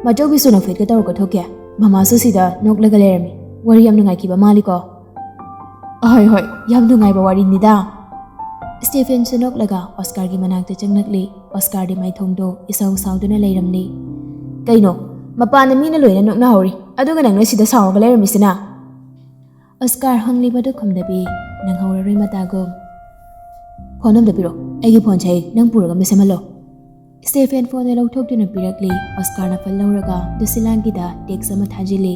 ꯃꯆꯧꯕꯤꯁꯨ ꯅꯣꯛꯐꯦꯠꯀ ꯇꯧꯔꯒ ꯊꯣꯛꯀꯦ? ꯃꯃꯥꯁꯨ ꯁꯤꯗ ꯅꯣꯛꯂꯒ ꯂꯩꯔꯝꯃꯤ꯫ ꯋꯥꯔꯤ ꯌꯥꯝ ꯅꯨꯡꯉꯥꯏꯈꯤꯕ ꯃꯥꯜꯂꯤꯀꯣ?" "ꯑꯍꯣꯏ ꯍꯣꯏ, ꯌꯥꯝ ꯅꯨꯡꯉꯥꯏꯕ ꯋꯥꯔꯤꯅꯤꯗ꯫" ꯁ꯭ꯇꯦꯐꯦꯟꯁꯨ ꯅꯣꯛꯂꯒ ꯑꯣꯁꯀꯥꯔꯒꯤ ꯃꯅꯥꯛꯇ ꯆꯪꯂꯛꯂꯤ꯫ ꯑꯣꯁꯀꯥꯔꯗꯤ ꯃꯥꯏꯊꯣꯡꯗꯣ ꯏꯁꯥꯎ ꯁꯥꯎꯗꯨꯅ ꯂꯩꯔꯝꯂꯤ꯫ "ꯀꯩꯅꯣ, ꯃꯄꯥꯟꯗ ꯃꯤꯅ ꯂꯣꯏꯅ ꯅꯣꯛꯅꯍꯧꯔꯤ, ꯑꯗꯨꯒ ꯅꯪꯅ ꯁꯤꯗ ꯁꯥꯎꯔꯒ ꯂꯩꯔꯝꯃꯤꯁꯤꯅ?" ꯑꯣꯁꯀꯥꯔ ꯍꯪꯂꯤꯕꯗꯨ ꯈꯨꯝꯗꯕꯤ, ꯅꯪꯍꯧꯔꯔꯣꯏ ꯃꯇꯥꯒꯨꯝ꯫ "ꯐꯣꯟ ꯑꯝꯇ ꯄꯤꯔꯛꯑꯣ, ꯑꯩꯒꯤ ꯐꯣꯟꯁꯦ ꯑꯩ ꯅꯪ ꯄꯨꯔꯒ ꯃꯦꯁꯦꯖ ꯍꯜꯂꯣ꯫" ꯁ꯭ꯇꯦꯐꯦꯟ ꯐꯣꯟꯗ ꯂꯧꯊꯣꯛꯇꯨꯅ ꯄꯤꯔꯛꯂꯤ꯫ ꯑꯣꯁꯀꯥꯔꯅ ꯐꯠ ꯂꯧꯔꯒ ꯗꯨꯁꯤꯂꯥꯒꯤꯗ ꯇꯦꯛꯁ ꯑꯃ ꯊꯥꯖꯤꯜꯂꯤ꯫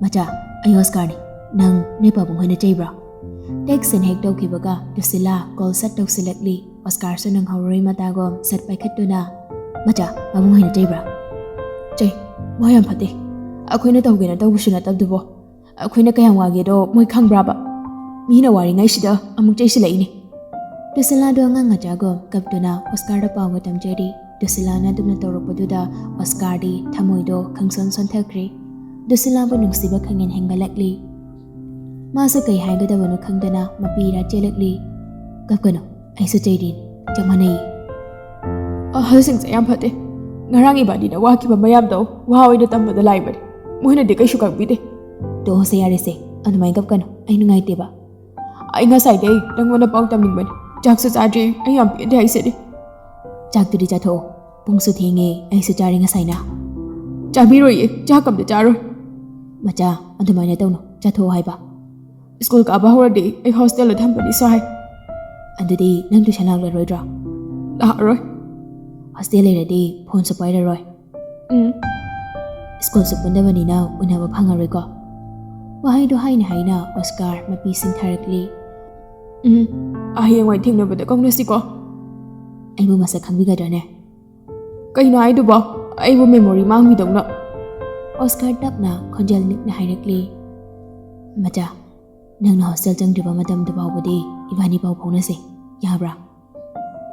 "ꯃꯆꯥ, ꯑꯩ ꯑꯣꯁꯀꯥꯔꯅꯤ꯫ ꯅꯪ ꯅꯣꯏ ꯄꯥꯕꯨꯡ ꯍꯣꯏꯅ ꯆꯩꯕ꯭ꯔꯣ?" ꯇꯦꯛꯁ ꯁꯦꯟ ꯍꯦꯛ ꯇꯧꯈꯤꯕꯒ ꯗꯨꯁꯤꯂꯥ ꯀꯣꯜ ꯁꯠ ꯇꯧꯁꯤꯜꯂꯛꯂꯤ꯫ ꯑꯣꯁꯀꯥꯔꯁꯨ ꯅꯪꯍꯧꯔꯔꯣꯏ ꯃꯇꯥꯒꯨꯝ ꯁꯠ ꯄꯥꯏꯈꯠꯇꯨꯅ, "ꯃꯆꯥ, ꯄꯥꯕꯨꯡ ꯍꯣꯏꯅ ꯆꯩꯕ꯭ꯔꯥ?" "ꯆꯩ꯫ ꯃꯣꯏ ꯌꯥꯝ ꯐꯠꯇꯦ꯫ ꯑꯩꯈꯣꯏꯅ ꯇꯧꯒꯦꯅ ꯇꯧꯕꯁꯨ ꯅꯠꯇꯕꯗꯨꯕꯨ꯫ ꯑꯩꯈꯣꯏꯅ ꯀꯌꯥꯝ ꯋꯥꯒꯦꯗꯣ ꯃꯣꯏ ꯈꯪꯕ꯭ꯔꯥꯕ? ꯃꯤꯅ ꯋꯥꯔꯤꯉꯩꯁꯤꯗ ꯑꯃꯨꯛ ꯆꯩꯁꯤꯜꯂꯛꯏꯅꯦ꯫" ꯗꯨꯁꯤꯂꯥꯗꯣ ꯑꯉꯥꯡ ꯃꯆꯥꯒꯨꯝ ꯀꯞꯇꯨꯅ ꯑꯣꯁꯀꯥꯔꯗ ꯄꯥꯎꯒ ꯇꯝꯖꯔꯤ꯫ ꯗꯨꯁꯤꯂꯥꯅ ꯑꯗꯨꯝꯅ ꯇꯧꯔꯛꯄꯗꯨꯗ ꯑꯣꯁꯀꯥꯔꯗꯤ ꯊꯃꯣꯏꯗꯣ ꯈꯪꯁꯣꯟ ꯁꯣꯟꯊꯈ꯭ꯔꯦ꯫ ꯗꯨꯁꯤꯂꯥꯕꯨ ꯅꯨꯡꯁꯤꯕ ꯈꯪꯍꯦꯟ ꯍꯦꯟꯒꯠꯂꯛꯂꯤ꯫ ꯃꯥꯁꯨ ꯀꯩ ꯍꯥꯏꯒꯗꯕꯅꯣ ꯈꯪꯗꯅ ꯃꯄꯤ ꯏꯔꯥ ꯆꯦꯜꯂꯛꯂꯤ꯫ "ꯀꯞꯀꯅꯨ, ꯑꯩꯁꯨ ꯆꯩꯔꯤꯅꯤ, ꯆꯞ ꯃꯥꯟꯅꯩ꯫" "ꯑꯍꯜꯁꯤꯡꯁꯦ ꯌꯥꯝ ꯐꯠꯇꯦ꯫ ꯉꯔꯥꯡ ꯏꯕꯥꯅꯤꯅ ꯋꯥꯈꯤꯕ ꯃꯌꯥꯝꯗꯣ ꯋꯥ ꯑꯣꯏꯅ ꯇꯝꯕꯗ ꯂꯥꯏꯕꯅꯤ꯫ ꯃꯣꯏꯅꯗꯤ ꯀꯩꯁꯨ ꯈꯪꯕꯤꯗꯦ꯫" "ꯇꯣꯛꯑꯣꯁꯦ, ꯌꯥꯔꯦꯁꯦ, ꯑꯗꯨꯃꯥꯏꯅ ꯀꯞꯀꯅꯨ, ꯑꯩ ꯅꯨꯡꯉꯥꯏꯇꯦꯕ꯫" "ꯑꯩ ꯉꯁꯥꯏꯗꯩ ꯅꯪꯉꯣꯟꯗ ꯄꯥꯎ ꯇꯝꯅꯤꯡꯕꯅꯤ꯫ ꯆꯥꯛꯁꯨ ꯆꯥꯗ꯭ꯔꯤ, ꯑꯩ ꯌꯥꯝ ꯄꯦꯟꯗꯦ ꯍꯥꯏꯁꯤꯗꯤ꯫" "ꯆꯥꯛꯇꯨꯗꯤ ꯆꯥꯊꯣꯛꯑꯣ, ꯄꯨꯡꯁꯨ ꯊꯦꯡꯉꯦ, ꯑꯩꯁꯨ ꯆꯥꯔꯦ ꯉꯁꯥꯏꯅ꯫" "ꯆꯥꯕꯤꯔꯣꯏꯌꯦ, ꯆꯥꯛ ꯑꯝꯇ ꯆꯥꯔꯣꯏ꯫" "ꯃꯆꯥ, ꯑꯗꯨꯃꯥꯏꯅ ꯇꯧꯅꯨ, ꯆꯥꯊꯣꯛꯑꯣ ꯍꯥꯏꯕ꯫" "ꯁ꯭ꯀꯨꯜ ꯀꯥꯕ ꯍꯧꯔꯗꯤ ꯑꯩ ꯍꯣꯁꯇꯦꯜꯗ ꯊꯝꯕꯅꯤ ꯁ꯭ꯋꯥꯏ꯫" "ꯑꯗꯨꯗꯤ ꯅꯪ ꯇꯨꯏꯁꯟ ꯂꯥꯛꯂꯔꯣꯏꯗ꯭ꯔꯣ?" "ꯂꯥꯛꯑꯔꯣꯏ꯫" "ꯍꯣꯁꯇꯦꯜ ꯂꯩꯔꯗꯤ ꯐꯣꯟꯁꯨ ꯄꯥꯏꯔꯔꯣꯏ꯫" "ꯎꯝ꯫" "ꯁ꯭ꯀꯨꯜꯁꯨ ꯄꯨꯟꯗꯕꯅꯤꯅ ꯎꯅꯕ ꯐꯪꯉꯔꯣꯏꯀꯣ꯫" ꯋꯥꯍꯩꯗꯣ ꯍꯥꯏꯅ ꯍꯥꯏꯅ ꯑꯣꯁꯀꯥꯔ ꯃꯄꯤ ꯁꯤꯡꯊꯔꯛꯂꯤ꯫ "ꯎꯝ, ꯍꯌꯦꯡꯋꯥꯏ ꯊꯦꯡꯅꯕꯗ ꯀꯧꯅꯁꯤꯀꯣ꯫" "ꯑꯩꯕꯨ ꯃꯁꯛ ꯈꯪꯕꯤꯒꯗ꯭ꯔꯅꯦ?" "ꯀꯩꯅꯣ ꯍꯥꯏꯗꯨꯕꯣ? ꯑꯩꯕꯨ ꯃꯦꯃꯣꯔꯤ ꯃꯥꯡꯕꯤꯗꯧꯅ?" ꯑꯣꯁꯀꯥꯔ ꯇꯞꯅ ꯈꯣꯟꯖꯦꯜ ꯅꯤꯛꯅ ꯍꯥꯏꯔꯛꯂꯤ꯫ "ꯃꯆꯥ, ꯅꯪꯅ ꯍꯣꯁꯇꯦꯜ ꯆꯪꯗ꯭ꯔꯤꯕ ꯃꯇꯝꯗꯨ ꯐꯥꯎꯕꯗꯤ ꯏꯕꯥꯅꯤ ꯄꯥꯎ ꯐꯥꯎꯅꯁꯦ, ꯌꯥꯕ꯭ꯔꯥ?"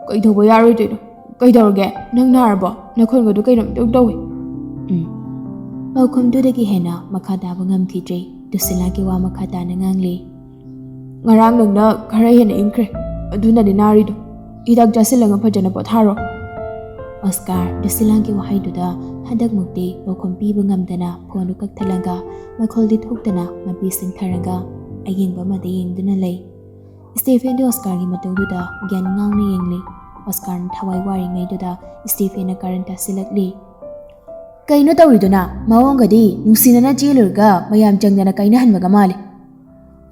"ꯀꯩꯗꯧꯕ ꯌꯥꯔꯣꯏꯗꯣꯏꯅꯣ? ꯀꯩꯗꯧꯔꯒꯦ? ꯅꯪ ꯅꯥꯔꯕꯣ? ꯅꯈꯣꯟꯒꯗꯨ ꯀꯩꯅꯣꯝ ꯏꯇꯧ ꯇꯧꯏ꯫" "ꯎꯝ꯫" ꯄꯥꯎꯈꯨꯝꯗꯨꯗꯒꯤ ꯍꯦꯟꯅ ꯃꯈꯥ ꯇꯥꯕ ꯉꯝꯈꯤꯗ꯭ꯔꯦ꯫ ꯗꯨꯁꯤꯂꯥꯒꯤ ꯋꯥ ꯃꯈꯥ ꯇꯥꯅ ꯉꯥꯡꯂꯤ꯫ "ꯉꯔꯥꯡ ꯅꯪꯅ ꯈꯔ ꯍꯦꯟꯅ ꯏꯪꯈ꯭ꯔꯦ, ꯑꯗꯨꯅꯅꯦ ꯅꯥꯔꯤꯗꯣ꯫ ꯍꯤꯗꯥꯛ ꯆꯥꯁꯤꯜꯂꯒ ꯐꯖꯅ ꯄꯣꯊꯥꯔꯣ꯫" ꯑꯣꯁꯀꯥꯔ ꯗꯨꯁꯤꯂꯥꯒꯤ ꯋꯥꯍꯩꯗꯨꯗ ꯍꯟꯗꯛꯃꯨꯛꯇꯤ ꯄꯥꯎꯈꯨꯝ ꯄꯤꯕ ꯉꯝꯗꯅ ꯐꯣꯟꯗꯨ ꯀꯛꯊꯠꯂꯒ ꯃꯈꯣꯜꯗꯤ ꯊꯣꯛꯇꯅ ꯃꯄꯤ ꯁꯤꯡꯊꯔꯒ ꯑꯌꯦꯡꯕ ꯑꯃꯗ ꯌꯦꯡꯗꯨꯅ ꯂꯩ꯫ ꯁ꯭ꯇꯦꯐꯦꯟꯗꯤ ꯑꯣꯁꯀꯥꯔꯒꯤ ꯃꯇꯧꯗꯨꯗ ꯒ꯭ꯌꯥꯟ ꯉꯥꯎꯅ ꯌꯦꯡꯂꯤ꯫ ꯑꯣꯁꯀꯥꯔꯅ ꯊꯋꯥꯏ ꯋꯥꯔꯤꯉꯩꯗꯨꯗ ꯁ꯭ꯇꯦꯐꯦꯟꯅ ꯀꯥꯔꯟ ꯇꯥꯁꯤꯜꯂꯛꯂꯤ꯫ "ꯀꯩꯅꯣ ꯇꯧꯔꯤꯗꯨꯅ? ꯃꯑꯣꯡꯒꯗꯤ ꯅꯨꯡꯁꯤꯅꯅ ꯆꯦꯜꯂꯨꯔꯒ ꯃꯌꯥꯝ ꯆꯪꯗꯅ ꯀꯥꯏꯅꯍꯟꯕꯒ ꯃꯥꯜꯂꯤ꯫"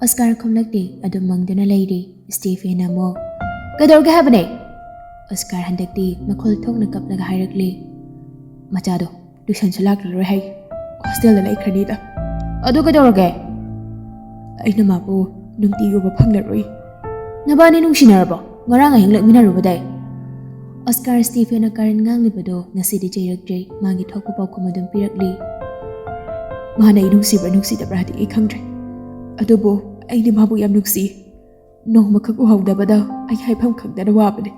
ꯑꯣꯁꯀꯥꯔ ꯈꯨꯝꯂꯛꯇꯦ, ꯑꯗꯨꯝ ꯃꯪꯗꯨꯅ ꯂꯩꯔꯤ꯫ ꯁ꯭ꯇꯦꯐꯦꯟꯅ ꯑꯃꯨꯛ, "ꯀꯩꯗꯧꯔꯒꯦ ꯍꯥꯏꯕꯅꯦ?" ꯑꯣꯁꯀꯥꯔ ꯍꯟꯗꯛꯇꯤ ꯃꯈꯣꯜ ꯊꯣꯛꯅ ꯀꯞꯂꯒ ꯍꯥꯏꯔꯛꯂꯤ꯫ "ꯃꯆꯥꯗꯣ ꯇ꯭ꯌꯨꯁꯟꯁꯨ ꯂꯥꯛꯂꯔꯣꯏ ꯍꯥꯏ, ꯍꯣꯁꯇꯦꯜꯗ ꯂꯩꯈ꯭ꯔꯅꯤꯗ꯫" "ꯑꯗꯨ ꯀꯩꯗꯧꯔꯒꯦ?" "ꯑꯩꯅ ꯃꯥꯕꯨ ꯅꯨꯡꯇꯤꯒꯤ ꯎꯕ ꯐꯪꯂꯔꯣꯏ꯫" "ꯅꯕꯥꯅꯤ ꯅꯨꯡꯁꯤꯅꯔꯕꯣ? ꯉꯔꯥꯡ ꯑꯍꯤꯡ ꯂꯦꯛꯃꯤꯟꯅꯔꯨꯕꯗꯩ?" ꯑꯣꯁꯀꯥꯔ ꯁ꯭ꯇꯤꯐꯦꯟꯅ ꯀꯥꯔꯟ ꯉꯥꯡꯂꯤꯕꯗꯣ ꯉꯁꯤꯗꯤ ꯆꯩꯔꯛꯇ꯭ꯔꯦ꯫ ꯃꯥꯒꯤ ꯊꯣꯛꯄ ꯄꯥꯎꯈꯨꯝ ꯑꯗꯨꯝ ꯄꯤꯔꯛꯂꯤ꯫ "ꯃꯥꯅ ꯑꯩ ꯅꯨꯡꯁꯤꯕ꯭ꯔꯥ ꯅꯨꯡꯁꯤꯗꯕ꯭ꯔꯥꯗꯤ ꯑꯩ ꯈꯪꯗ꯭ꯔꯦ, ꯑꯗꯨꯕꯨ ꯑꯩꯗꯤ ꯃꯥꯕꯨ ꯌꯥꯝ ꯅꯨꯡꯁꯤ꯫ ꯅꯣꯡꯃꯈꯛ ꯎꯍꯧꯗꯕꯗ ꯑꯩ ꯍꯥꯏꯐꯝ ꯈꯪꯗꯅ ꯋꯥꯕꯅꯦ꯫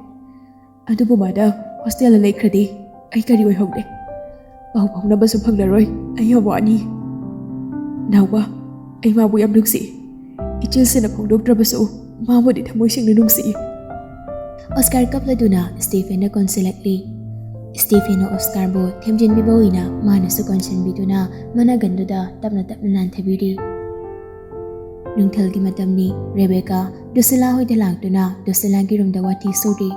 ꯑꯗꯨꯕꯨ ꯃꯥꯗ ꯍꯣꯁꯇꯦꯜꯗ ꯂꯩꯈ꯭ꯔꯗꯤ ꯑꯩ ꯀꯔꯤ ꯑꯣꯏꯍꯧꯅꯤ? ꯄꯥꯎ ꯐꯥꯎꯅꯕꯁꯨ ꯐꯪꯂꯔꯣꯏ꯫ ꯑꯩ ꯌꯥꯝ ꯋꯥꯅꯤ꯫ ꯅꯥꯎꯕ, ꯑꯩ ꯃꯥꯕꯨ ꯌꯥꯝ ꯅꯨꯡꯁꯤ꯫ ꯏꯆꯤꯜꯁꯤꯅ ꯐꯣꯡꯗꯣꯛꯇ꯭ꯔꯕꯁꯨ ꯃꯥꯕꯨꯗꯤ ꯊꯃꯣꯏ ꯁꯦꯡꯅ ꯅꯨꯡꯁꯤ꯫" ꯑꯣꯁꯀꯥꯔ ꯀꯞꯂꯗꯨꯅ ꯁ꯭ꯇꯤꯐꯦꯟꯗ ꯀꯣꯟꯁꯤꯜꯂꯛꯂꯤ꯫ ꯁ꯭ꯇꯤꯐꯦꯟꯅ ꯑꯣꯁꯀꯥꯔꯕꯨ ꯊꯦꯝꯖꯤꯟꯕꯤꯕ ꯑꯣꯏꯅ ꯃꯥꯅꯁꯨ ꯀꯣꯟꯁꯤꯟꯕꯤꯗꯨꯅ ꯃꯅꯥꯒꯟꯗꯨꯗ ꯇꯞꯅ ꯇꯞꯅ ꯅꯥꯟꯊꯕꯤꯔꯤ꯫ ꯅꯨꯡꯊꯤꯜꯒꯤ ꯃꯇꯝꯅꯤ꯫ ꯔꯦꯕꯦꯀꯥ ꯗꯨꯁꯤꯂꯥ ꯍꯣꯏꯗ ꯂꯥꯛꯇꯨꯅ ꯗꯨꯁꯤꯂꯥꯒꯤ ꯔꯨꯝꯗ ꯋꯥꯊꯤ ꯁꯨꯔꯤ꯫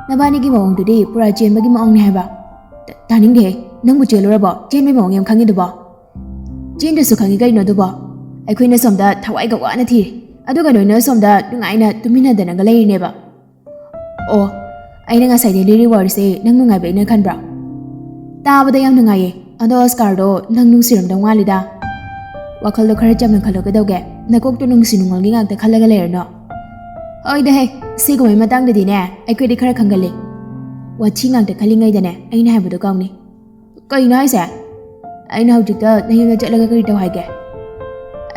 "ꯅꯕꯥꯅꯤꯒꯤ ꯃꯑꯣꯡꯗꯨꯗꯤ ꯄꯨꯔꯥ ꯆꯦꯟꯕꯒꯤ ꯃꯑꯣꯡꯅꯤ ꯍꯥꯏꯕ꯫ ꯇ-, ꯇꯥꯅꯤꯡꯗꯦꯍꯦ, ꯅꯪꯕꯨ ꯆꯦꯜꯂꯨꯔꯕꯣ? ꯆꯦꯟꯕꯒꯤ ꯃꯑꯣꯡ ꯌꯥꯝ ꯈꯪꯉꯤꯗꯨꯕꯣ?" "ꯆꯦꯟꯗ꯭ꯔꯁꯨ ꯈꯪꯉꯤ ꯀꯩꯅꯣ ꯑꯗꯨꯕꯣ? ꯑꯩꯈꯣꯏꯅ ꯁꯣꯝꯗ ꯊꯋꯥꯏꯒ ꯋꯥꯅ ꯊꯤꯔꯤ, ꯑꯗꯨꯒ ꯅꯣꯏꯅ ꯁꯣꯝꯗ ꯅꯨꯡꯉꯥꯏꯅ ꯇꯨꯃꯤꯟꯅꯗꯅꯒ ꯂꯩꯔꯤꯅꯦꯕ꯫" "ꯑꯣ, ꯑꯩꯅ ꯉꯁꯥꯏꯗꯩ ꯂꯤꯔꯤ ꯋꯥꯔꯤꯁꯦ ꯅꯪ ꯅꯨꯡꯉꯥꯏꯕ ꯑꯩꯅ ꯈꯟꯕ꯭ꯔꯣ?" "ꯇꯥꯕꯗ ꯌꯥꯝ ꯅꯨꯡꯉꯥꯏꯌꯦ꯫ ꯑꯗꯣ ꯑꯣꯁꯀꯥꯔꯗꯣ ꯅꯪ ꯅꯨꯡꯁꯤꯔꯝꯗꯧ ꯃꯥꯜꯂꯤꯗ꯫ ꯋꯥꯈꯜꯗꯣ ꯈꯔ ꯆꯝꯅ ꯈꯜꯂꯣ ꯀꯩꯗꯧꯒꯦ? ꯅꯀꯣꯛꯇꯣ ꯅꯨꯡꯁꯤ ꯅꯨꯡꯉꯣꯜꯒꯤ ꯉꯥꯛꯇ ꯈꯜꯂꯒ ꯂꯩꯔꯅꯨ꯫" "ꯍꯣꯏꯗ ꯍꯦ, ꯁꯤꯒꯨꯝꯕꯩ ꯃꯇꯥꯡꯗꯗꯤꯅꯦ ꯑꯩꯈꯣꯏꯗꯤ ꯈꯔ ꯈꯪꯒꯜꯂꯤ꯫ ꯋꯥꯊꯤ ꯉꯥꯛꯇ ꯈꯜꯂꯤꯉꯩꯗꯅꯦ ꯑꯩꯅ ꯍꯥꯏꯕꯗꯣ ꯀꯥꯎꯅꯤ꯫" "ꯀꯩꯅꯣ ꯍꯥꯏꯁꯦ? ꯑꯩꯅ ꯍꯧꯖꯤꯛꯇ ꯅꯌꯨꯝꯗ ꯆꯠꯂꯒ ꯀꯔꯤ ꯇꯧ ꯍꯥꯏꯒꯦ?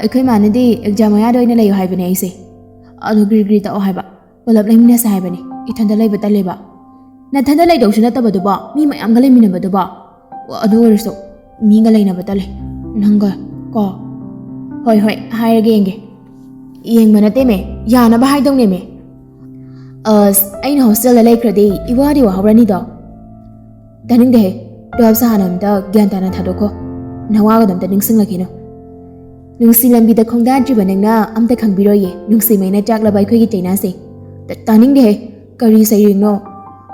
ꯑꯩꯈꯣꯏ ꯃꯥꯅꯗꯤ ꯑꯦꯛꯖꯥꯝ ꯃꯌꯥꯗ ꯑꯣꯏꯅ ꯂꯩꯌꯣ ꯍꯥꯏꯕꯅꯦ ꯑꯩꯁꯦ꯫ ꯑꯗꯣ ꯒ꯭ꯔꯤ ꯒ꯭ꯔꯤ ꯇꯛꯑꯣ ꯍꯥꯏꯕ꯫ ꯄꯨꯂꯞ ꯂꯩꯃꯤꯟꯅꯁꯦ ꯍꯥꯏꯕꯅꯤ꯫ ꯏꯊꯟꯗ ꯂꯩꯕ ꯇꯜꯂꯦꯕ꯫" "ꯅꯊꯟꯗ ꯂꯩꯗꯧꯁꯨ ꯅꯠꯇꯕꯗꯨꯕꯣ, ꯃꯤ ꯃꯌꯥꯝꯒ ꯂꯩꯃꯤꯟꯅꯕꯗꯨꯕꯣ꯫" "ꯑꯣ, ꯑꯗꯨ ꯑꯣꯏꯔꯁꯨ ꯃꯤꯒ ꯂꯩꯅꯕ ꯇꯜꯂꯦ꯫ ꯅꯪꯒ ꯀꯣ꯫" "ꯍꯣꯏ, ꯍꯣꯏ, ꯍꯥꯏꯔꯒꯦ ꯌꯦꯡꯒꯦ꯫" ꯌꯦꯡꯕ ꯅꯠꯇꯦꯃꯦ, ꯌꯥꯅꯕ ꯍꯥꯏꯗꯧꯅꯦꯃꯦ꯫ ꯑꯁ, ꯑꯩꯅ ꯍꯣꯁꯇꯦꯜꯗ ꯂꯩꯈ꯭ꯔꯗꯤ ꯏꯋꯥꯗꯤ ꯋꯥꯍꯧꯔꯅꯤꯗꯣ꯫ ꯇꯥꯅꯤꯡꯗꯦꯍꯦ, ꯇꯨꯋꯦꯜꯞꯁꯦ ꯍꯥꯟꯅ ꯑꯝꯇ ꯒ꯭ꯌꯥꯟ ꯇꯥꯅ ꯊꯥꯗꯣꯛꯈꯣ꯫ ꯅꯋꯥꯒꯗꯣ ꯑꯝꯇ ꯅꯤꯡꯁꯤꯡꯂꯛꯈꯤꯅꯨ꯫ ꯅꯨꯡꯁꯤ ꯂꯝꯕꯤꯗ ꯈꯣꯡꯗꯥꯗ꯭ꯔꯤꯕ ꯅꯪꯅ ꯑꯝꯇ ꯈꯪꯕꯤꯔꯣꯏꯌꯦ, ꯅꯨꯡꯁꯤꯃꯩꯅ ꯆꯥꯛꯂꯕ ꯑꯩꯈꯣꯏꯒꯤ ꯆꯩꯅꯥꯁꯦ꯫ ꯇ-, ꯇꯥꯅꯤꯡꯗꯦꯍꯦ, ꯀꯔꯤ ꯁꯩꯔꯦꯡꯅꯣ?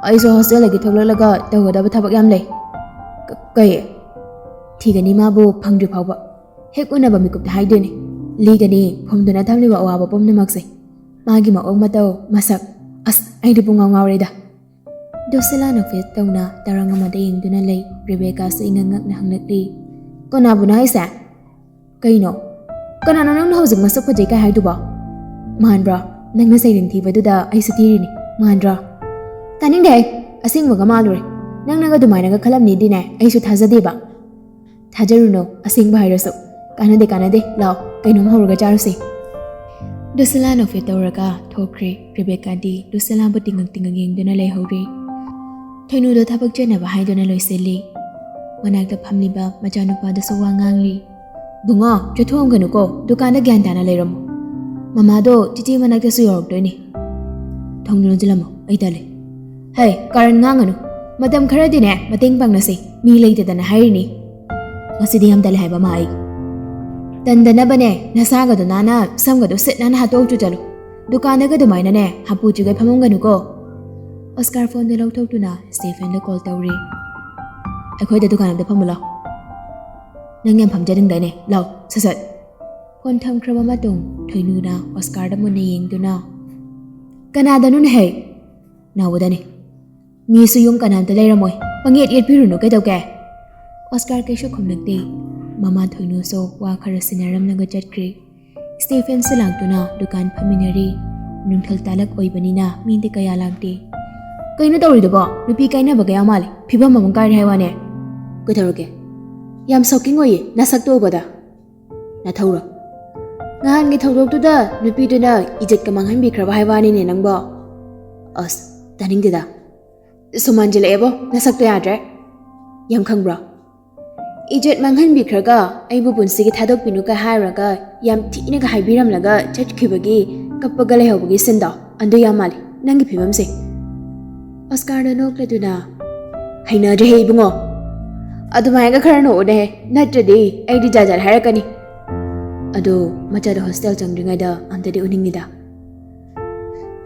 ꯑꯩꯁꯨ ꯍꯣꯁꯇꯦꯜꯗꯒꯤ ꯊꯣꯛꯂꯛꯂꯒ ꯇꯧꯒꯗꯕ ꯊꯕꯛ ꯌꯥꯝ ꯂꯩ꯫ ꯀ-, ꯀꯩ? ꯊꯤꯒꯅꯤ ꯃꯥꯕꯨ ꯐꯪꯗ꯭ꯔꯤ ꯐꯥꯎꯕ꯫ ꯍꯦꯛ ꯎꯅꯕ ꯃꯤꯀꯨꯞꯇ ꯍꯥꯏꯗꯣꯏꯅꯦ꯫ ꯂꯤꯒꯅꯤ ꯐꯨꯝꯗꯨꯅ ꯊꯝꯂꯤꯕ ꯑꯋꯥꯕ ꯄꯨꯝꯅꯃꯛꯁꯦ꯫ ꯃꯥꯒꯤ ꯃꯑꯣꯡ ꯃꯇꯧ, ꯃꯁꯛ, ꯑꯁ, ꯑꯩꯗꯤ ꯄꯨꯡꯉꯥꯎ ꯉꯥꯎꯔꯦꯗ꯫ ꯗꯨꯁꯤꯂꯥ ꯅꯣꯛꯐꯦꯠ ꯇꯧꯅ ꯇꯔꯪ ꯑꯃꯗ ꯌꯦꯡꯗꯨꯅ ꯂꯩ꯫ ꯔꯦꯕꯦꯀꯥꯁꯨ ꯏꯉꯛ ꯉꯛꯅ ꯍꯪꯂꯛꯂꯤ, "ꯀꯅꯥꯕꯨꯅꯣ ꯍꯥꯏꯁꯦ?" "ꯀꯩꯅꯣ? ꯀꯅꯥꯅꯣ ꯅꯪꯅ ꯍꯧꯖꯤꯛ ꯃꯁꯛ ꯐꯖꯩ ꯀꯥꯏ ꯍꯥꯏꯗꯨꯕꯣ? ꯃꯥꯟꯕ꯭ꯔꯣ? ꯅꯪꯅ ꯁꯩꯔꯦꯡ ꯊꯤꯕꯗꯨꯗ ꯑꯩꯁꯨ ꯊꯤꯔꯤꯅꯤ꯫ ꯃꯥꯟꯗ꯭ꯔꯣ?" "ꯇꯥꯅꯤꯡꯗꯦ ꯑꯩ꯫ ꯑꯁꯦꯡꯕꯒ ꯃꯥꯜꯂꯨꯔꯦ꯫ ꯅꯪꯅꯒ ꯑꯗꯨꯃꯥꯏꯅꯒ ꯈꯜꯂꯝꯅꯤꯗꯤꯅꯦ ꯑꯩꯁꯨ ꯊꯥꯖꯗꯦꯕ꯫" "ꯊꯥꯖꯔꯨꯅꯨ, ꯑꯁꯦꯡꯕ ꯍꯥꯏꯔꯁꯨ꯫ ꯀꯥꯟꯅꯗꯦ, ꯀꯥꯟꯅꯗꯦ꯫ ꯂꯥꯛꯑꯣ, ꯀꯩꯅꯣꯝ ꯍꯧꯔꯒ ꯆꯥꯔꯨꯁꯦ꯫" ꯗꯨꯁꯤꯂꯥ ꯅꯣꯛꯐꯦꯠ ꯇꯧꯔꯒ ꯊꯣꯛꯈ꯭ꯔꯦ꯫ ꯔꯦꯕꯦꯀꯥꯗꯤ ꯗꯨꯁꯤꯂꯥꯕꯨ ꯇꯤꯡꯉꯛ ꯇꯤꯡꯉꯛ ꯌꯦꯡꯗꯨꯅ ꯂꯩꯍꯧꯔꯤ꯫ ꯊꯣꯏꯅꯨꯗꯣ ꯊꯕꯛ ꯆꯠꯅꯕ ꯍꯥꯏꯗꯨꯅ ꯂꯣꯏꯁꯤꯜꯂꯤ꯫ ꯃꯅꯥꯛꯇ ꯐꯝꯂꯤꯕ ꯃꯆꯥꯅꯨꯄꯥꯗꯨꯁꯨ ꯋꯥ ꯉꯥꯡꯂꯤ꯫ "ꯕꯨꯡꯉꯣ, ꯆꯠꯊꯣꯛꯑꯝꯒꯅꯨꯀꯣ, ꯗꯨꯀꯥꯟꯗ ꯒ꯭ꯌꯥꯟ ꯇꯥꯅ ꯂꯩꯔꯝꯃꯣ꯫ ꯃꯃꯥꯗꯣ ꯆꯤꯆꯦ ꯃꯅꯥꯛꯇꯁꯨ ꯌꯧꯔꯛꯇꯣꯏꯅꯤ꯫" "ꯊꯣꯡ ꯂꯣꯟꯁꯤꯜꯂꯝꯃꯣ, ꯑꯩ ꯇꯜꯂꯦ꯫" "ꯍꯩ, ꯀꯥꯔꯟ ꯉꯥꯡꯒꯅꯨ꯫ ꯃꯇꯝ ꯈꯔꯗꯤꯅꯦ ꯃꯇꯦꯡ ꯄꯥꯡꯅꯁꯤ, ꯃꯤ ꯂꯩꯇꯗꯅ ꯍꯥꯏꯔꯤꯅꯤ꯫ ꯉꯁꯤꯗꯤ ꯌꯥꯝ ꯇꯜꯂꯦ ꯍꯥꯏꯕ ꯑꯃ ꯑꯩ꯫" "ꯇꯟꯗꯅꯕꯅꯦ, ꯅꯁꯥꯒꯗꯣ ꯅꯥꯟꯅ ꯁꯝꯒꯗꯣ ꯁꯤꯠ ꯅꯥꯟꯅ ꯍꯥꯠꯇꯣꯛꯇꯨ ꯆꯠꯂꯨ꯫ ꯗꯨꯀꯥꯟꯗꯒ ꯑꯗꯨꯃꯥꯏꯅꯅꯦ ꯍꯥꯄꯨ ꯆꯨꯒꯩ ꯐꯝꯃꯝꯒꯅꯨꯀꯣ꯫" ꯑꯣꯁꯀꯥꯔ ꯐꯣꯟꯗꯣ ꯂꯧꯊꯣꯛꯇꯨꯅ ꯁ꯭ꯇꯦꯐꯦꯟꯗ ꯀꯣꯜ ꯇꯧꯔꯤ꯫ "ꯑꯩꯈꯣꯏꯗ ꯗꯨꯀꯥꯟ ꯑꯝꯗ ꯐꯝꯃꯨ ꯂꯥꯎ꯫ ꯅꯪ ꯌꯥꯝ ꯐꯝꯖꯅꯤꯡꯗꯥꯏꯅꯦ? ꯂꯥꯎ, ꯁꯠ ꯁꯠ꯫" ꯐꯣꯟ ꯊꯝꯈ꯭ꯔꯕ ꯃꯇꯨꯡ ꯊꯣꯏꯅꯨꯅ ꯑꯣꯁꯀꯥꯔꯗ ꯃꯨꯟꯅ ꯌꯦꯡꯗꯨꯅ, "ꯀꯅꯥꯗꯅꯣꯅꯦꯍꯦ?" "ꯅꯥꯎꯕꯗꯅꯦ꯫" "ꯃꯤꯁꯨ ꯌꯨꯝ ꯀꯅꯥꯝꯇ ꯂꯩꯔꯝꯃꯣꯏ, ꯄꯪꯌꯦꯠ ꯌꯦꯠꯄꯤꯔꯨꯅꯨ ꯀꯩꯗꯧꯒꯦ?" ꯑꯣꯁꯀꯥꯔ ꯀꯩꯁꯨ ꯈꯨꯝꯂꯛꯇꯦ꯫ ꯃꯃꯥ ꯊꯣꯏꯅꯨꯁꯨ ꯋꯥ ꯈꯔ ꯁꯤꯟꯅꯔꯝꯂꯒ ꯆꯠꯈ꯭ꯔꯦ꯫ ꯁ꯭ꯇꯦꯐꯦꯟꯁꯨ ꯂꯥꯛꯇꯨꯅ ꯗꯨꯀꯥꯟ ꯐꯝꯃꯤꯟꯅꯔꯤ꯫ ꯅꯨꯡꯊꯤꯜ ꯇꯥꯂꯛ ꯑꯣꯏꯕꯅꯤꯅ ꯃꯤꯗꯤ ꯀꯌꯥ ꯂꯥꯛꯇꯦ꯫ "ꯀꯩꯅꯣ ꯇꯧꯔꯤꯗꯨꯕꯣ? ꯅꯨꯄꯤ ꯀꯥꯏꯅꯕ ꯀꯌꯥ ꯃꯥꯜꯂꯦ, ꯐꯤꯕꯝ ꯑꯃ ꯀꯥꯏꯔꯦ ꯍꯥꯏ ꯋꯥꯅꯦ꯫" "ꯀꯩꯗꯧꯔꯒꯦ? ꯌꯥꯝ ꯁꯣꯛꯀꯤꯡ ꯑꯣꯏꯌꯦ ꯅꯁꯛꯇꯣ ꯎꯕꯗ꯫" "ꯅꯊꯧꯔꯣ? ꯅꯍꯥꯟꯒꯤ ꯊꯧꯗꯣꯛꯇꯨꯗ ꯅꯨꯄꯤꯗꯨꯅ ꯏꯖꯠꯀ ꯃꯥꯡꯍꯟꯕꯤꯈ꯭ꯔꯕ ꯍꯥꯏ ꯋꯥꯅꯤꯅꯦ ꯅꯪꯕꯣ꯫" "ꯑꯁ, ꯇꯥꯅꯤꯡꯗꯦꯗ꯫ ꯁꯨꯃꯥꯟꯁꯤꯜꯂꯛꯑꯦꯕꯣ, ꯅꯁꯛꯇꯣ ꯌꯥꯗ꯭ꯔꯦ꯫ ꯌꯥꯝ ꯈꯪꯕ꯭ꯔꯣ?" ꯏꯖꯠ ꯃꯥꯡꯍꯟꯕꯤꯈ꯭ꯔꯒ ꯑꯩꯕꯨ ꯄꯨꯟꯁꯤꯒꯤ ꯊꯥꯗꯣꯛꯄꯤꯅꯨꯒ ꯍꯥꯏꯔꯒ ꯌꯥꯝ ꯊꯤꯅꯒ ꯍꯥꯏꯕꯤꯔꯝꯂꯒ ꯆꯠꯈꯤꯕꯒꯤ ꯀꯞꯄꯒ ꯂꯩꯍꯧꯕꯒꯤ ꯁꯤꯟꯗꯣ ꯑꯗꯨ ꯌꯥꯝ ꯃꯥꯜꯂꯤ ꯅꯪꯒꯤ ꯐꯤꯕꯝꯁꯦ꯫ ꯑꯣꯁꯀꯥꯔꯅ ꯅꯣꯛꯂꯗꯨꯅ, "ꯍꯩꯅꯗ꯭ꯔꯦꯍꯦ ꯏꯕꯨꯡꯉꯣ, ꯑꯗꯨꯃꯥꯏꯅꯒ ꯈꯔ ꯅꯣꯛꯎꯅꯦꯍꯦ, ꯅꯠꯇ꯭ꯔꯗꯤ ꯑꯩꯗꯤ ꯖꯥꯠ ꯖꯥꯠ ꯍꯥꯏꯔꯛꯀꯅꯤ꯫ ꯑꯗꯣ ꯃꯆꯥꯗꯣ ꯍꯣꯁꯇꯦꯜ ꯆꯪꯗ꯭ꯔꯤꯉꯩꯗ ꯑꯝꯇꯗꯤ ꯎꯅꯤꯡꯉꯤꯗ꯫"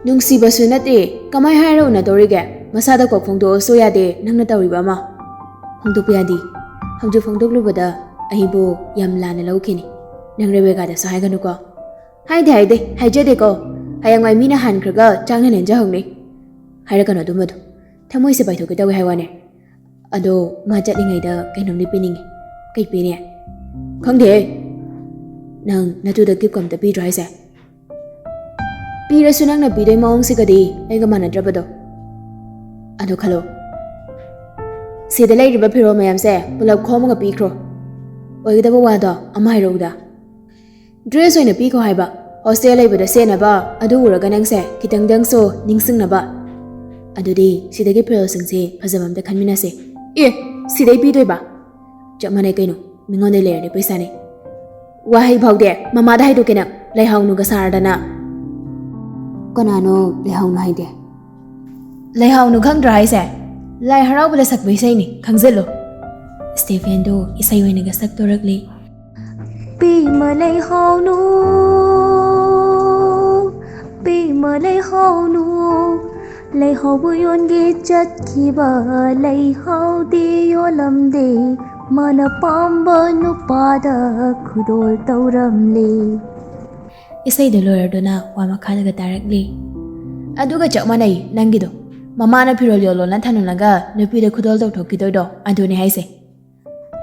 "ꯅꯨꯡꯁꯤꯕꯁꯨ ꯅꯠꯇꯦ, ꯀꯃꯥꯏ ꯍꯥꯏꯔ ꯎꯅꯗꯧꯔꯤꯒꯦ? ꯃꯁꯥꯗ ꯀꯣꯛ ꯐꯣꯡꯗꯣꯛꯑꯁꯨ ꯌꯥꯗꯦ ꯅꯪꯅ ꯇꯧꯔꯤꯕ ꯑꯃ꯫" "ꯐꯣꯡꯗꯣꯛꯄ ꯌꯥꯗꯦ, ꯍꯧꯖꯤꯛ ꯐꯣꯡꯗꯣꯛꯂꯨꯕꯗ ꯑꯩꯕꯨ ꯌꯥꯝ ꯂꯥꯟꯅ ꯂꯧꯈꯤꯅꯤ꯫ ꯅꯪ ꯔꯦꯕꯦꯀꯥꯗꯁꯨ ꯍꯥꯏꯒꯅꯨꯀꯣ꯫" "ꯍꯥꯏꯗꯦ ꯍꯥꯏꯗꯦ, ꯍꯥꯏꯖꯗꯦꯀꯣ꯫ ꯍꯌꯦꯡꯋꯥꯏ ꯃꯤꯅ ꯍꯟꯈ꯭ꯔꯒ ꯆꯥꯛꯅ ꯅꯦꯟꯖꯍꯧꯅꯤ꯫" "ꯍꯥꯏꯔꯛꯀꯅꯨ ꯑꯗꯨꯝꯕꯗꯣ, ꯊꯃꯣꯏꯁꯦ ꯄꯥꯏꯊꯣꯛꯀꯦ ꯇꯧꯋꯦ ꯍꯥꯏ ꯋꯥꯅꯦ꯫ ꯑꯗꯣ ꯃꯥ ꯆꯠꯂꯤꯉꯩꯗ ꯀꯩꯅꯣꯝꯗꯤ ꯄꯤꯅꯤꯡꯉꯤ꯫" "ꯀꯩ ꯄꯤꯅꯤ?" "ꯈꯪꯗꯦꯍꯦ꯫ ꯅꯪ ꯅꯇꯨꯗ ꯒꯤꯐ ꯑꯝꯇ ꯄꯤꯗ꯭ꯔꯣ ꯍꯥꯏꯁꯦ?" "ꯄꯤꯔꯁꯨ ꯅꯪꯅ ꯄꯤꯗꯣꯏ ꯃꯑꯣꯡꯁꯤꯒꯗꯤ ꯑꯩꯒ ꯃꯥꯟꯅꯗ꯭ꯔꯕꯗꯣ꯫" "ꯑꯗꯣ ꯈꯜꯂꯣ, ꯁꯤꯗ ꯂꯩꯔꯤꯕ ꯐꯤꯔꯣꯜ ꯃꯌꯥꯝꯁꯦ ꯄꯨꯂꯞ ꯈꯣꯝꯃꯒ ꯄꯤꯈ꯭ꯔꯣ꯫ ꯑꯣꯏꯒꯗꯕ ꯋꯥꯗꯣ ꯑꯃ ꯍꯥꯏꯔꯛꯎꯗ꯫ ꯗ꯭ꯔꯦꯁ ꯑꯣꯏꯅ ꯄꯤꯈꯣ ꯍꯥꯏꯕ, ꯍꯣꯁꯇꯦꯜ ꯂꯩꯕꯗ ꯁꯦꯠꯅꯕ, ꯑꯗꯨ ꯎꯔꯒ ꯅꯪꯁꯦ ꯈꯤꯇꯪꯗꯪꯁꯨ ꯅꯤꯡꯁꯤꯡꯅꯕ꯫ ꯑꯗꯨꯗꯤ ꯁꯤꯗꯒꯤ ꯐꯤꯔꯣꯜꯁꯤꯡꯁꯦ ꯐꯖꯕ ꯑꯝꯇ ꯈꯟꯃꯤꯟꯅꯁꯦ꯫" "ꯑꯦ, ꯁꯤꯗꯩ ꯄꯤꯗꯣꯏꯕ?" "ꯆꯞ ꯃꯥꯟꯅꯩ ꯀꯩꯅꯣ, ꯃꯤꯉꯣꯟꯗ ꯂꯩꯔꯗꯤ ꯄꯩꯁꯥꯅꯦ꯫" "ꯋꯥꯍꯩ ꯐꯥꯎꯗꯦ, ꯃꯃꯥꯗ ꯍꯥꯏꯗꯣꯛꯀꯦ ꯅꯪ, ꯂꯩꯍꯥꯎꯅꯨꯒ ꯁꯥꯔꯗꯅ꯫" "ꯀꯅꯥꯅꯣ ꯂꯩꯍꯥꯎꯅꯨ ꯍꯥꯏꯗꯦ?" "ꯂꯩꯍꯥꯎꯅꯨ ꯈꯪꯗ꯭ꯔꯣ ꯍꯥꯏꯁꯦ? ꯂꯥꯏ ꯍꯔꯥꯎꯕꯗ ꯁꯛꯄ ꯏꯁꯩꯅꯤ, ꯈꯪꯖꯤꯜꯂꯨ꯫" ꯁ꯭ꯇꯦꯐꯦꯟꯗꯣ ꯏꯁꯩ ꯑꯣꯏꯅꯒ ꯁꯛꯇꯣꯔꯛꯂꯤ꯫ "ꯄꯦꯃ ꯂꯩꯍꯥꯎꯅꯨ, ꯄꯦꯃ ꯂꯩꯍꯥꯎꯅꯨ, ꯂꯩꯍꯥꯎꯕ ꯌꯣꯟꯒꯦ ꯆꯠꯈꯤꯕ ꯂꯩꯍꯥꯎꯗꯤ ꯌꯣꯜꯂꯝꯗꯦ, ꯃꯥꯅ ꯄꯥꯝꯕ ꯅꯨꯄꯥꯗ ꯈꯨꯗꯣꯜ ꯇꯧꯔꯝꯂꯦ꯫" ꯏꯁꯩꯗꯣ ꯂꯣꯏꯔꯗꯨꯅ ꯋꯥ ꯃꯈꯥꯗꯒ ꯇꯥꯔꯛꯂꯤ꯫ "ꯑꯗꯨꯒ ꯆꯞ ꯃꯥꯟꯅꯩ ꯅꯪꯒꯤꯗꯣ꯫ ꯃꯃꯥꯅ ꯐꯤꯔꯣꯜ ꯌꯣꯜꯂꯣꯅ ꯊꯅꯝꯂꯒ ꯅꯨꯄꯤꯗ ꯈꯨꯗꯣꯜ ꯇꯧꯊꯣꯛꯈꯤꯗꯣꯏꯗꯣ ꯑꯗꯨꯅꯦ ꯍꯥꯏꯁꯦ꯫"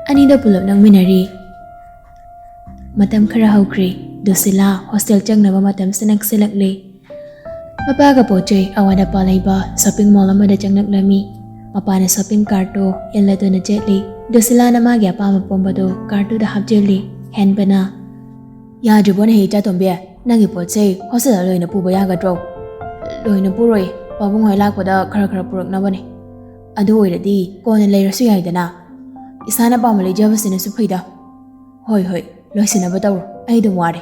ꯑꯅꯤꯗꯣ ꯄꯨꯂꯞ ꯅꯣꯛꯃꯤꯟꯅꯔꯤ꯫ ꯃꯇꯝ ꯈꯔ ꯍꯧꯈ꯭ꯔꯦ꯫ ꯗꯨꯁꯤꯂꯥ ꯍꯣꯁꯇꯦꯜ ꯆꯪꯅꯕ ꯃꯇꯝꯁꯨ ꯅꯛꯁꯤꯜꯂꯛꯂꯦ꯫ ꯃꯄꯥꯒ ꯄꯣꯠ ꯆꯩ ꯑꯋꯥꯠ ꯑꯄꯥ ꯂꯩꯕ ꯁꯣꯞꯄꯤꯡ ꯃꯣꯜ ꯑꯃꯗ ꯆꯪꯂꯛꯂꯝꯃꯤ꯫ ꯃꯄꯥꯅ ꯁꯣꯞꯄꯤꯡ ꯀꯥꯔꯠꯇꯨ ꯏꯜꯂꯗꯨꯅ ꯆꯠꯂꯤ꯫ ꯗꯨꯁꯤꯂꯥꯅ ꯃꯥꯒꯤ ꯑꯄꯥꯝꯕ ꯄꯨꯝꯕꯗꯨ ꯀꯥꯔꯠꯇꯨꯗ ꯍꯥꯞꯆꯤꯜꯂꯤ꯫ ꯍꯦꯟꯕꯅ, "ꯌꯥꯗ꯭ꯔꯤꯕꯣꯅꯦꯍꯦ ꯏꯆꯥꯇꯣꯝꯕꯤ? ꯅꯪꯒꯤ ꯄꯣꯠ ꯆꯩ ꯍꯣꯁꯇꯦꯜꯗ ꯂꯣꯏꯅ ꯄꯨꯕ ꯌꯥꯒꯗ꯭ꯔꯣ?" "ꯂꯣꯏꯅ ꯄꯨꯔꯣꯏ, ꯄꯥꯕꯨꯡ ꯍꯣꯏ ꯂꯥꯛꯄꯗ ꯈꯔ ꯈꯔ ꯄꯨꯔꯛꯅꯕꯅꯦ꯫" "ꯑꯗꯨ ꯑꯣꯏꯔꯗꯤ ꯀꯣꯟꯅ ꯂꯩꯔꯁꯨ ꯌꯥꯏꯗꯅ?" ꯏꯁꯥꯅ ꯄꯥꯝꯕ ꯂꯩꯖꯕꯁꯤꯅꯁꯨ ꯐꯩꯗ꯫ ꯍꯣꯏ, ꯍꯣꯏ, ꯂꯣꯏꯁꯤꯟꯅꯕ ꯇꯧꯔꯣ, ꯑꯩ ꯑꯗꯨꯝ ꯋꯥꯔꯦ꯫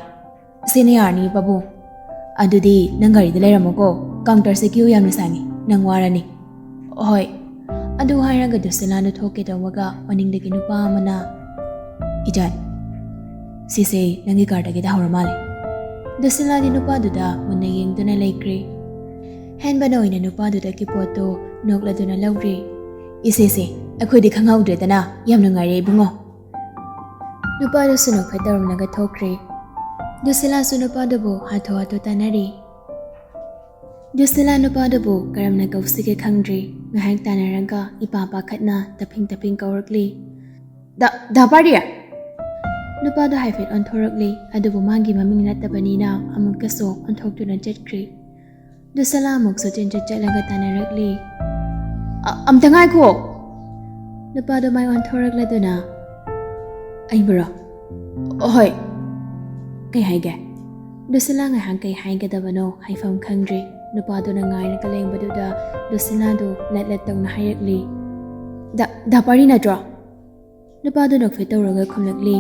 ꯁꯤꯅ ꯌꯥꯔꯅꯤ, ꯄꯥꯕꯨꯡ꯫ ꯑꯗꯨꯗꯤ ꯅꯪ ꯒꯥꯔꯤꯗ ꯂꯩꯔꯝꯃꯣꯀꯣ, ꯀꯥꯎꯟꯇꯔꯁꯦ ꯀ꯭ꯌꯨ ꯌꯥꯝꯅ ꯁꯥꯡꯉꯤ, ꯅꯪ ꯋꯥꯔꯅꯤ꯫ ꯍꯣꯏ꯫ ꯑꯗꯨ ꯍꯥꯏꯔꯒ ꯗꯨꯁꯤꯂꯥꯗꯣ ꯊꯣꯛꯀꯦ ꯇꯧꯕꯒ ꯃꯅꯤꯡꯗꯒꯤ ꯅꯨꯄꯥ ꯑꯃꯅ, "ꯏꯆꯟ, ꯁꯤꯁꯦ ꯅꯪꯒꯤ ꯀꯥꯔꯗꯒꯤ ꯇꯥꯍꯧꯔ ꯃꯥꯜꯂꯦ"꯫ ꯗꯨꯁꯤꯂꯥꯗꯤ ꯅꯨꯄꯥꯗꯨꯗ ꯃꯨꯟꯅ ꯌꯦꯡꯗꯨꯅ ꯂꯩꯈ꯭ꯔꯦ꯫ ꯍꯦꯟꯕꯅ ꯑꯣꯏꯅ ꯅꯨꯄꯥꯗꯨꯗꯒꯤ ꯄꯣꯠꯇꯨ ꯅꯣꯛꯂꯗꯨꯅ ꯂꯧꯔꯦ꯫ "ꯏꯁꯦꯁꯦ, ꯑꯩꯈꯣꯏꯗꯤ ꯈꯪꯍꯧꯗ꯭ꯔꯦꯗꯅ, ꯌꯥꯝ ꯅꯨꯡꯉꯥꯏꯔꯦ ꯏꯕꯨꯡꯉꯣ"꯫ ꯅꯨꯄꯥꯗꯨꯁꯨ ꯅꯣꯛꯐꯦꯠ ꯇꯧꯔꯝꯂꯒ ꯊꯣꯛꯈ꯭ꯔꯦ꯫ ꯗꯨꯁꯤꯂꯥꯁꯨ ꯅꯨꯄꯥꯗꯨꯕꯨ ꯍꯥꯊꯨ ꯍꯥꯊꯨ ꯇꯥꯟꯅꯔꯤ꯫ ꯗꯨꯁꯤꯂꯥ ꯅꯨꯄꯥꯗꯨꯕꯨ ꯀꯔꯝꯅ ꯀꯧꯁꯤꯒꯦ ꯈꯪꯗ꯭ꯔꯦ꯫ ꯉꯥꯏꯍꯥꯛ ꯇꯥꯟꯅꯔꯒ ꯏꯄꯥ ꯄꯥꯈꯠꯅ ꯇꯞꯐꯤꯡ ꯇꯞꯐꯤꯡ ꯀꯧꯔꯛꯂꯤ, "ꯗꯥ, ꯗꯥ ꯄꯥꯔꯤ!" ꯅꯨꯄꯥꯗꯣ ꯍꯥꯏꯐꯦꯠ ꯑꯣꯟꯊꯣꯔꯛꯂꯤ, ꯑꯗꯨꯕꯨ ꯃꯥꯒꯤ ꯃꯃꯤꯡ ꯅꯠꯇꯕꯅꯤꯅ ꯑꯃꯨꯛꯀꯁꯨ ꯑꯣꯟꯊꯣꯛꯇꯨꯅ ꯆꯠꯈ꯭ꯔꯦ꯫ ꯗꯨꯁꯤꯂꯥ ꯑꯃꯨꯛꯁꯨ ꯆꯦꯟꯆꯠ ꯆꯠꯂꯒ ꯇꯥꯟꯅꯔꯛꯂꯤ꯫ "ꯑ-, ꯑꯝꯇ ꯉꯥꯏꯈꯣ!" ꯅꯨꯄꯥꯗꯣ ꯃꯥꯏ ꯑꯣꯟꯊꯣꯔꯛꯂꯗꯨꯅ, "ꯑꯩꯕꯨꯔꯣ?" "ꯍꯣꯏ꯫ ꯀꯩ ꯍꯥꯏꯒꯦ?" ꯗꯨꯁꯤꯂꯥ ꯉꯥꯏꯍꯥꯛ ꯀꯩ ꯍꯥꯏꯒꯗꯕꯅꯣ ꯍꯥꯏꯐꯝ ꯈꯪꯗ꯭ꯔꯦ꯫ ꯅꯨꯄꯥꯗꯨꯅ ꯉꯥꯏꯔꯒ ꯂꯩꯔꯝꯕꯗꯨꯗ ꯗꯨꯁꯤꯂꯥꯗꯨ ꯂꯠ ꯂꯠ ꯇꯧꯅ ꯍꯥꯏꯔꯛꯂꯤ, "ꯗꯥ, ꯗꯥ ꯄꯥꯔꯤ ꯅꯠꯇ꯭ꯔꯣ?" ꯅꯨꯄꯥꯗꯨ ꯅꯣꯛꯐꯦꯠ ꯇꯧꯔꯒ ꯈꯨꯝꯂꯛꯂꯤ,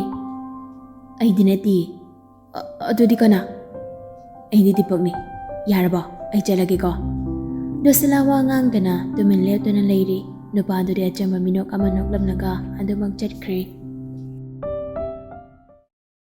"ꯑꯩꯗꯤ ꯅꯠꯇꯦ꯫ ꯑ-, ꯑꯗꯨꯗꯤ ꯀꯅꯥ?" "ꯑꯩꯗꯤ ꯗꯤꯄꯛꯅꯤ꯫ ꯌꯥꯔꯕꯣ? ꯑꯩ ꯆꯠꯂꯒꯦꯀꯣ"꯫ ꯗꯨꯁꯤꯂꯥ ꯋꯥ ꯉꯥꯡꯗꯅ ꯇꯨꯃꯤꯟ ꯂꯦꯞꯇꯨꯅ ꯂꯩꯔꯤ꯫ ꯅꯨꯄꯥꯗꯨꯗꯤ ꯑꯆꯝꯕ ꯃꯤꯅꯣꯛ ꯑꯃ ꯅꯣꯛꯂꯝꯂꯒ ꯑꯗꯨꯃꯛ ꯆꯠꯈ꯭ꯔꯦ꯫